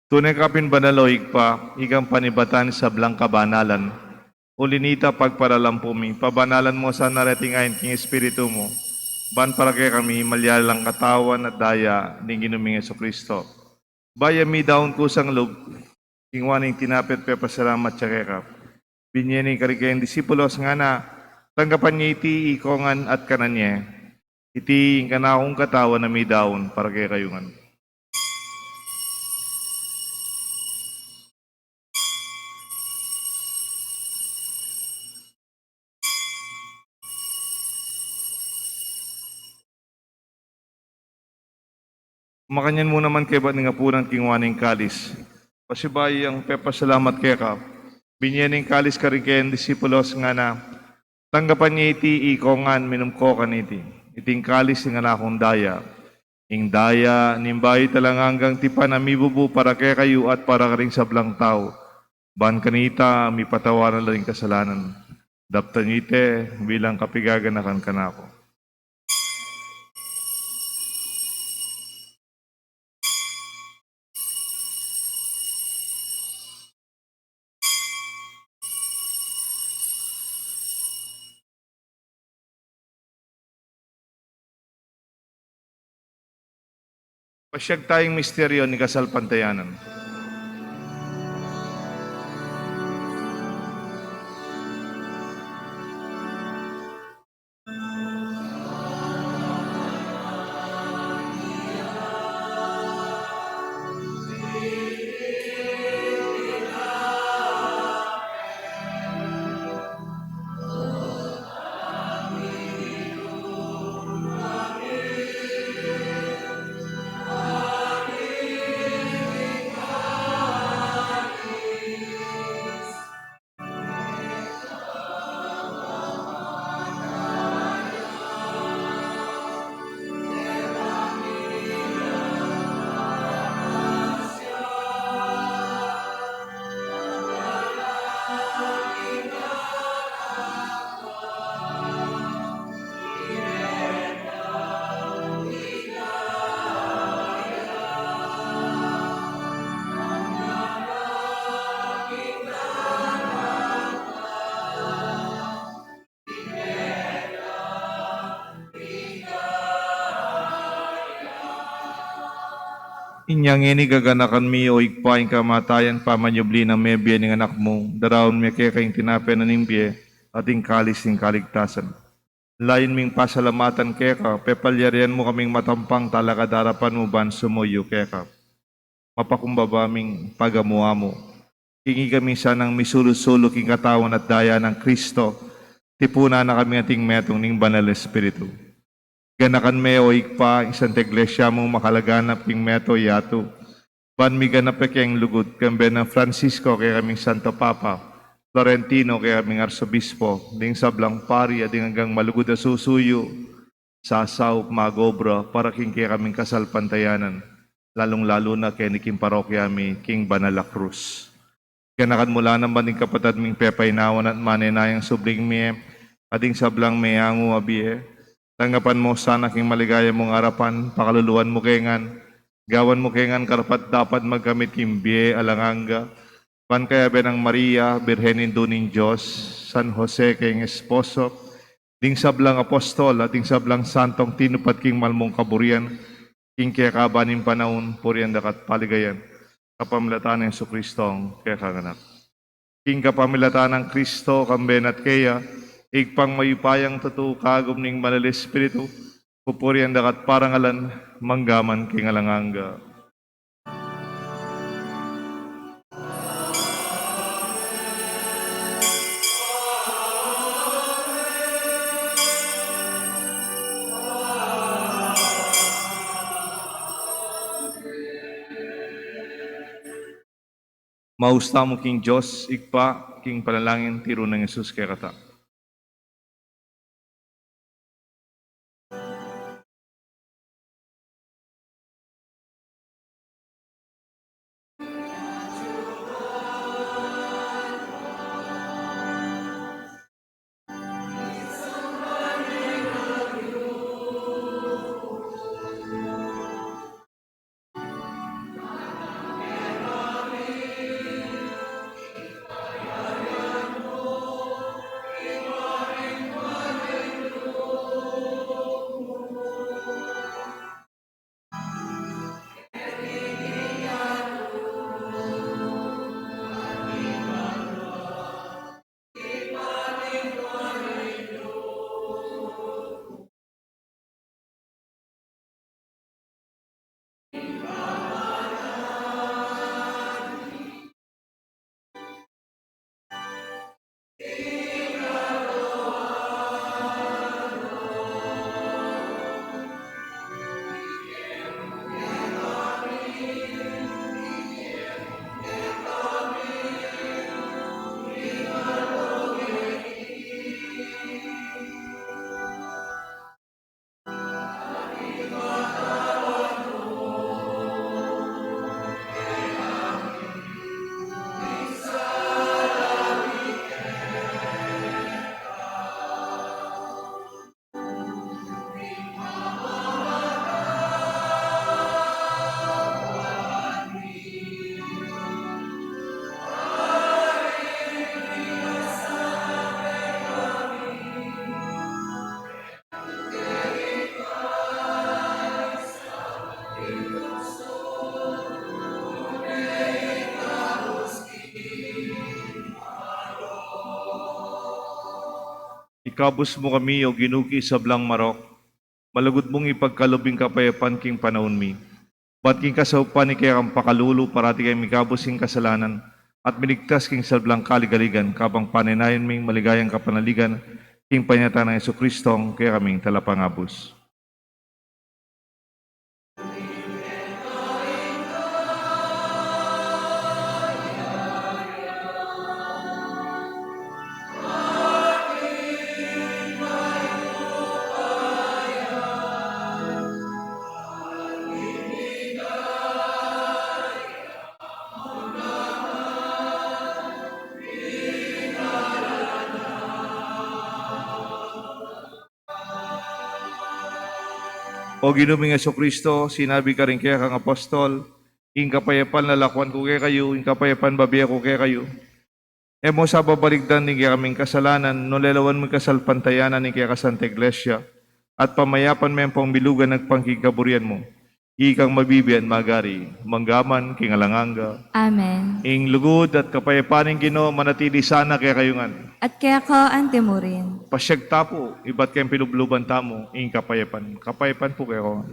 Tune ka pin banal, o Ibpa, ikang panibatan ning sablang kabanalan. Uli nita, pagparalampu mi, pabanalan mu sana reting ain king Espiritu mu, ban para kekami malyari lang katawan at daya ning Ginu ming Jesucristo. Bayu ya midaun kusang lub, kinua ne ing tinape at pepasalamat ya keka, binie ne karing keyang disipulos, ngana, tanggapan ye iti ikong ngan at kanan ye. Iti ing kanakung katawan a midaun para kekayu ngan. Makanyan mu naman kaybat ning apunan, kinua ne ing kalis. Pasibayu yang pepasalamat keka, binie ne ing kalis karing keyang disipulos, ngana, tanggapan ye iti ikong ngan, minum ko kaniti. Iti ing kalis ning kanakung daya, ing daya ning bayu at alang anggang tipan a mibubu para kekayu at para karing sablang tau. Ban kanita mipatawad la ring kasalanan. Daptan ye iti bilang kapaganakan kanaku. Pasiag taya ing misteryo ning kasalpantayanan. Inya ngeni gaganakan mi, o Ibpa, ing kamatayan pamanyubli nang mebie ning Anak mu, daraun mi keka ing tinape na ning bie at ing kalis ning kaligtasan. Layun ming pasalamatan keka, pepalyarian mu kaming matampang talakad king arapan mu ban sumuyu keka. Mapakumbaba ming pagamu-amu. King ikami sanang misulu-sulu king katawan at daya nang Kristo, tipunan na kami ating metung ning Banal Espiritu. Ganakan me, o Ibpa, ing Santa Iglesia mung makalaganap king metung yatu. Ban miganap ya king lugud, kambe nang Francisco kekaming Santo Papa, Florentino kekaming Arsobispo, ding sablang pari, at ding anggang malugud a susuyu, sasaup mag-obra para king kekaming kasalpantayanan, lalung-lalu na keni king parokya mi king Banal a Krus. Ganakan mu la naman ding kapatad ming pepainawan at manenayang subling mie, at ding sablang meangu a bie. Tanggapan mu sana king maligaya mung arapan, pakaluluan mu ke ngan, gawan mu ke ngan karapat-dapat magkamit king bie alang angga, ban kayabe nang Maria, Birhen Indu ning Dios, San Jose keng esposo, ding sablang apostol, at ding sablang santong tinupad king malmung kaburian, king kekaban ning panaun, purian da ka at paligayan, kapamilatan nang Jesucristong kekang Anak. King kapamilatan nang Kristo, kambe na at keya, Ibpang mayupayang tutu, kagum ning Banal Espiritu, pupurian da ka at parangalan, mangga man king alang angga. Maus tamu king Dios Ibpa, king panalangin tiru nang Jesus kekata. Ikabus mu kami, O Ginu, king sablang marok, malugud mung ipagkalub ing kapayapan king panaun mi. Bat king kasaupan ning kekang pakalulu, parati keng mikabus king kasalanan, at miligtas king sablang kaligaligan, kabang panenayan ming maligayang kapanaligan, king panyatang nang Jesucristong kekaming Talapangabus. O Ginu ming Jesucristo, sinabi karing kekang apostol, ing kapayapan lalakuan ku kekayu, ing kapayapan bibie ku kekayu. E mu sa babalikdan ding kekaming kasalanan, nune lawan mu ing kasalpantayanan ning kekang Santa Iglesia, at pamayapan me ampong milugan agpang king kaburian mu. Ikang mabibie at magari, mangga man king alang angga. Amen. Ing lugud at kapayapan ning Ginu manatili sana kekayu ngan. At keka antimurin. Pasiag ta pu, ibat keng pilubluban tamu ing kapayapan. Kapayapan pu kekayu.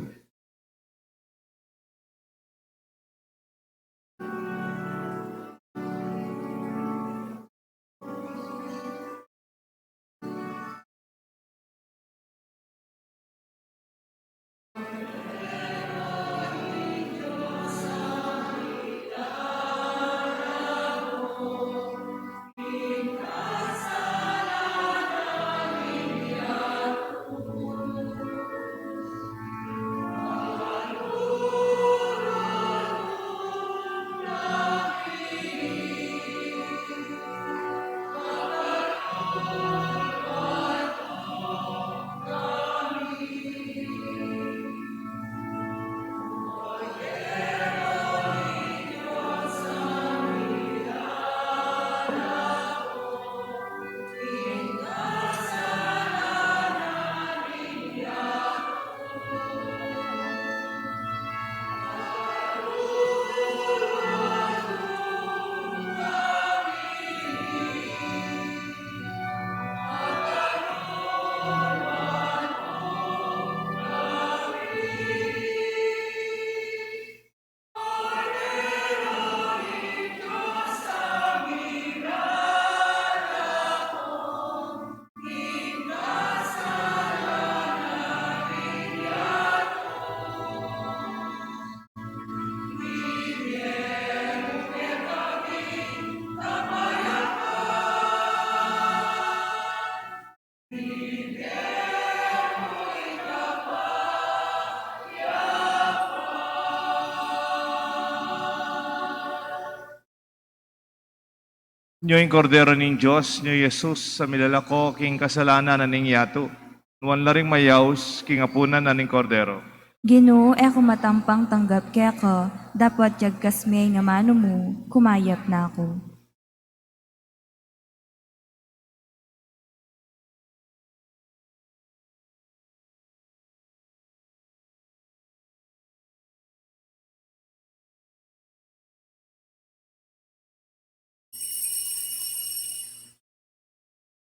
Nyo ing Kordero ning Dios, nyo Jesus, a milalako king kasalanan na ning yatu. Nuan la ring mayaus king apunan na ning Kordero. Ginu, e ku matampang tanggap keka, dapot yagkas me ing amanu mu, kumayap na ku.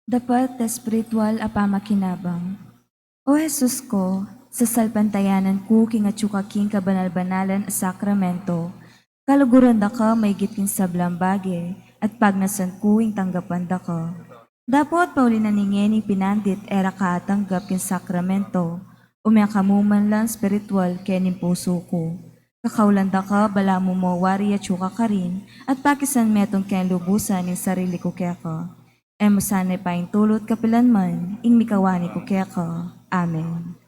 Dapat espiritual a pamakinabang. O Jesus ku, sasalpantayanan ku king atyu ka king kabanal-banalan a sakramento, kaluguran da ka maigit king sablang bage, at pagnasan ku ing tanggapan da ka. Dapot pauli na ning ngeni pinandit e ra ka atanggap king sakramento, ume ka mu man lang espiritual keni king pusu ku. Kakaulan da ka balamu mo wari atyu ka karin, at pakisan metung keng lubusan ing sarili ku keka. E mu sana ipaintulut kapilan man ing mikawani ku keka. Amen.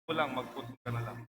Kulang, magputol ka na lang.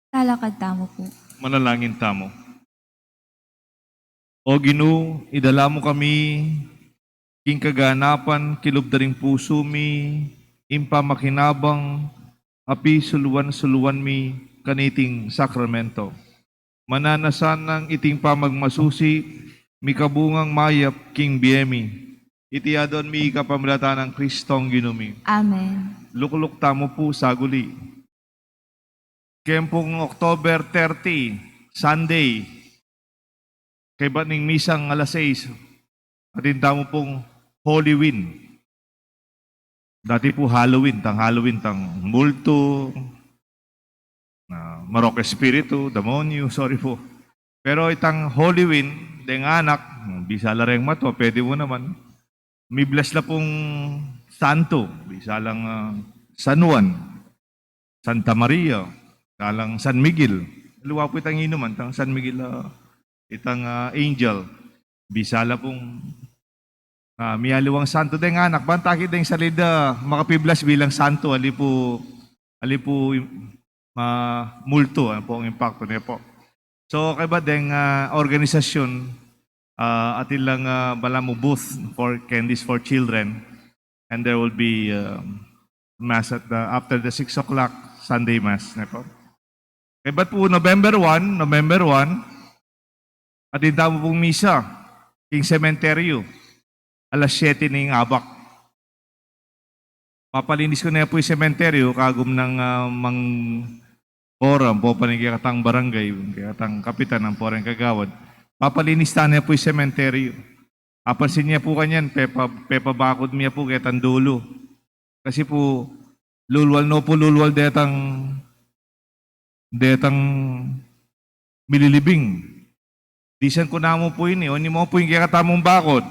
Talakad tamu pu. Manalangin tamu. O Ginu, idala mu kami king kaganapan kilub da ring pusu mi, ing pamakinabang a pisuluan-suluan mi kaniting sakramento. Mananasan nang iting pamagmasusi, mikabungang mayap king bie mi. Iti adwan mi kapamilatan nang Kristong Ginu mi. Amen. Lukluk tamu pu saguli. Keng pung October thirty, Sunday, kaybat ning misang alas sais, atin tamu pung Holy Wind. Dati pu Halloween, tang Halloween, tang multu, na marok espiritu, demonyo, sorry po. Pero itang Holy Wind, deng anak, bisa la reng matua, pwede mu naman. Mibless la pung santo, bisa lang, ah, San Juan, Santa Maria, kalang San Miguel. Aliwa pu itang inuman, tang San Miguel, ah, itang, ah, angel. Bisa la pung, ah, mialiwang santo deng anak. Bang takit deng salida, makapiblas bilang santo, ali pu, ali pu, ah, multu, ano po ang impakto niya po. So, kaybat deng, ah, organisasyon, ah, atin lang, ah, balamu booth for Candies for Children. And there will be, um, mass at the, after the six o'clock Sunday mass, ne po? Kaybat pu November one, November one, atin tamu pung misa king sementeryo, alas siyete ning abak. Papalinis ku ne pu ing sementeryo, kagum nang, ah, mang Kora, ampo pa ning kekatang barangay, kekatang kapitan, ampo reng kagawad. Papalinis ta ne pu ing sementeryo. Apansin ye pu kanyan, pepa-, pepabakod mi ya pu ketang dulu. Kasi pu, lulwal no pu, lulwal detang, detang mililibing. Disan ku namu pu ini, o ini mu pu ing kekatamung bakod.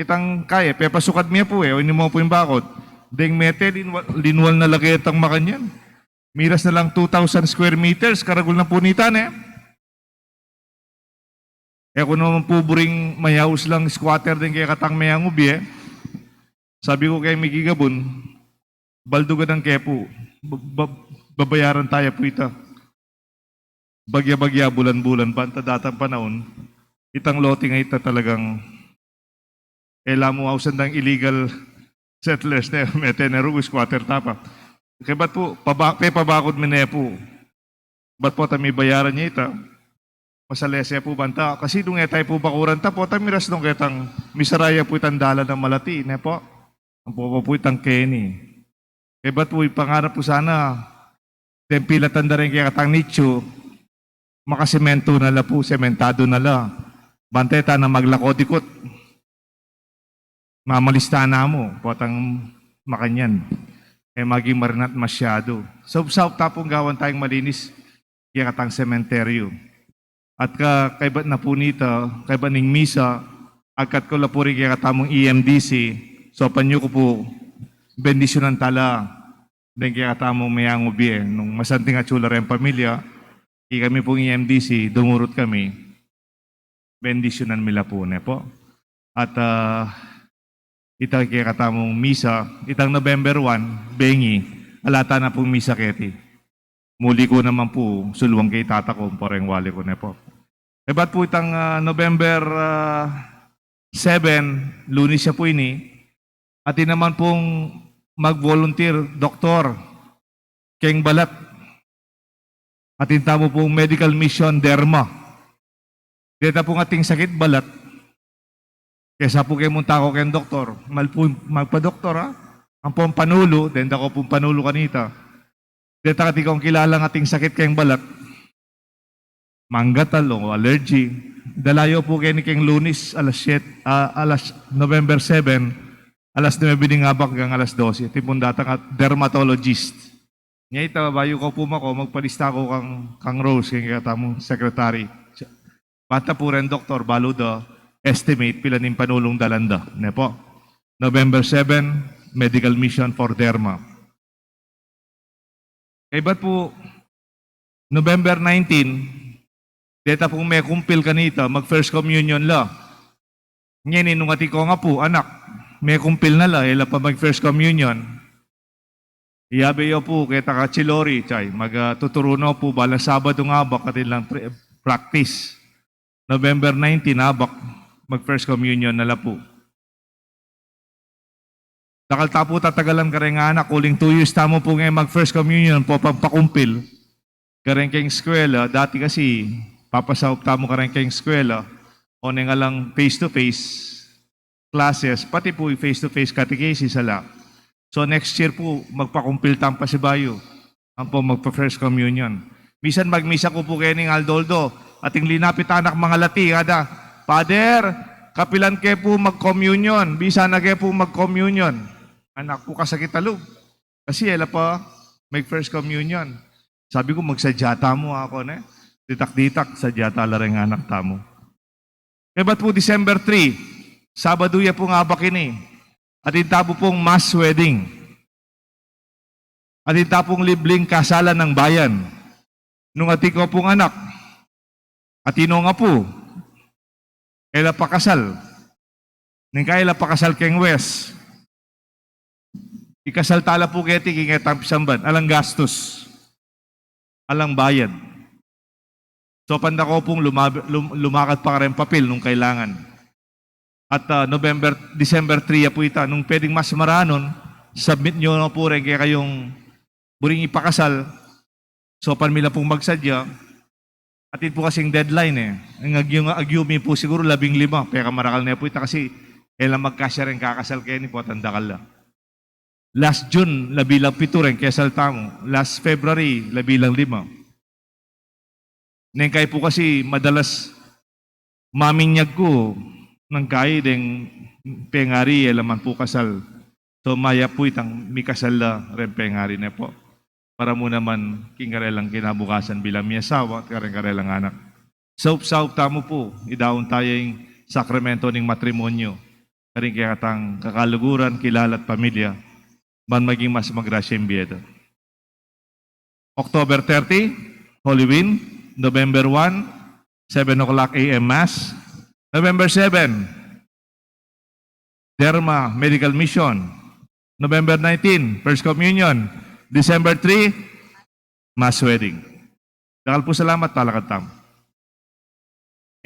Itang kaya, pepasukad mi ya pu e, o ini mu pu ing bakod. Deng mete, linwa-, linwal na la ketang makanyan. Miras na lang two thousand square meters, karagul na pu nita ne. E ku naman pu buring mayaus lang squatter deng kekatang mengubie. Sabi ku keng mikigabun, baldugan na ke pu, ba-, ba-, babayaran ta ya pu ita. Bagya-bagya, bulan-bulan, banta datang panaun, itang loting a ita talagang e la mu ausan dang illegal settlers ne, mete ne rugu, squatter ta pa. Kaybat pu, paba-, pepabakod mi ne pu. Bat pu ta mibayaran ya ita. Masalese pu banta. Kasi nung e ta pu bakuran ta pu, ta miras nung ketang misara ya pu itang dalan a malati, ne po? Ampo pa pu itang keni. Kaybat pu, ipangarap pu sana, deng pilatan da reng kekatang nicho, makasemento na la pu, sementado na la. Banta e ta na maglako dikut. Mamalista na mu, potang makanyan. E maging marinat masyadu. Saupsaup ta pung gawan tayang malinis, kekatang sementeryo. At ka-, kaybat na pu nita, kaybat ning misa, agkat ku la pu ring kekatamung E M D C, so panyu ku pu, bendisyunan ta la, deng kekatamung mengubie, nung masanting atsu la reng pamilya, ikami pung E M D C, dumurut kami, bendisyunan mi la pu, ne po? At, ah, ita kekatamung misa, itang November one, bengi, ala ta na pung misa keti. Muli ku naman pu, suluan ke i tata ku, ampo reng wali ku, ne po? Kaybat pu itang, ah, November, ah, seven, Lunes ya pu ini, atin naman pung mag-volunteer doktor keng balat. Atin tamu pung medical mission derma. Deta pung ating sakit balat, kesa pu keng munta ku keng doktor, mal pu magpadoktor, ha? Ampong panulu, denda ku pung panulu kanita. Deta kati kung kilalang ating sakit keng balat, manggatal o allergy. Dala yu pu keni keng Lunis, alas siyete, ah, alas November seven, alas nuebe ning abak hanggang alas dose. Atin pung datang at dermatologist. Nya ita, bayu ku pu mako, magpalista ku kang, kang Rose, keng kekatamung secretary. Banta pu reng doktor, balu da estimate pilan ing panulung dalan da, ne pu. November seven, medical mission for derma. Kaybat pu, November nineteen, deta pung mekumpil kanita, mag-first communion la. Ngeni nung atin kong apu, anak, mekumpil na la, e la pa mag-first communion. Iyabe yu pu keta ka Chilori, chay, mag, ah, tuturu no pu, bala Sabadung abak, atin lang pre-, practice. November nineteen, abak, mag-first communion na la pu. Dakal ta pu tatagalan kareng anak, uling two years tamu pu nge mag-first communion pu, pagpakumpil. Kareng keng eskwela, dati kasi, papasaup tamu kareng keng eskwela, o neng alang face-to-face classes, pati pu face-to-face catechesis, ala. So, next year pu, magpakumpil tamu pasibayu. Ampo magpa-first communion. Misan magmisa ku pu keni ing aldo-aldo, ating linapit anak mangalati, ngada, "Father, kapilan ke pu mag-communion? Bisa na ke pu mag-communion?" Anak ku kasakit a lub. Kasi e la pa mag-first communion. Sabi ku, magsadya tamu, aku, ne? Ditak-ditak, sadya ta la reng anak tamu. Kaybat pu December three, Sabadu ya pung abak ini. Atin ta pu pung mass wedding. Atin ta pung libling kasalan ning bayan. Nung atin ko pung anak, atin kong apu, e la pakasal. Neng kai e la pakasal keng West. Ikasal ta la pu keti king ketang pisamban. Alang gastus. Alang bayad. So, panda ko pung lumab-, lum-, lumakad pa kareng papil nung kailangan. At, ah, November, December three ya pu ita, nung pwedeng mas maranun, submit yu na pu reng kekayung buring ipakasal. So, pan mi la pung magsadya, atin pu kasing deadline e. Ing agyu, agyu mi pu siguru labing lima, pekamarakal ne pu ita kasi e la magkasya reng kakasal keni, potang dakal la. Last June, labi lang pitu reng kesal tamu. Last February, labi lang lima. Neng kai pu kasi madalas maminyag ku, neng kai deng pengari, e la man pu kasal. So, mayap pu itang mikasal la reng pengari ne pu. Para mu naman king karelang kinabukasan bilang miasawa at kareng karelang anak. Saup-saup tamu pu, idaun ta ya ing sakramento ning matrimonyo. Karing kekatang kakaluguran, kilala at pamilya, ban maging mas magrasya ing bie da. October thirty, Holy Wind, November one, seven o'clock A M Mass, November seven, Derma Medical Mission, November nineteen, First Communion, December three, Mass Wedding. Dakal pu salamat, talakad tamu.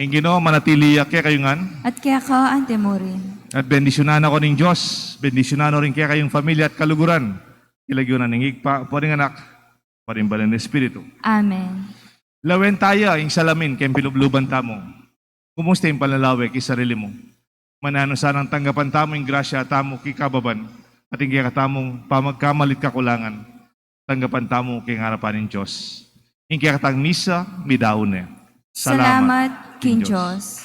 Ing Ginu manatili ya kekayu ngan. At keka anti mu rin. At bendisyunan na kayu ning Dios, bendisyunan na rin kekayung pamilya at kaluguran. King lagyu na ning Ibpa, ampo ning Anak, ampo ning Banal a Espiritu. Amen. Lawen taya ing salamin keng pilubluban tamu. Kumusta ing panlalawe king sarili mu? Mananu sanang tanggapan tamu ing grasya tamu kekababan, at ing kekatamung pamagkamali at kakulangan, tanggapan tamu king arapan ning Dios. Ing kekatang misa, midaun ne. Salamat king Dios.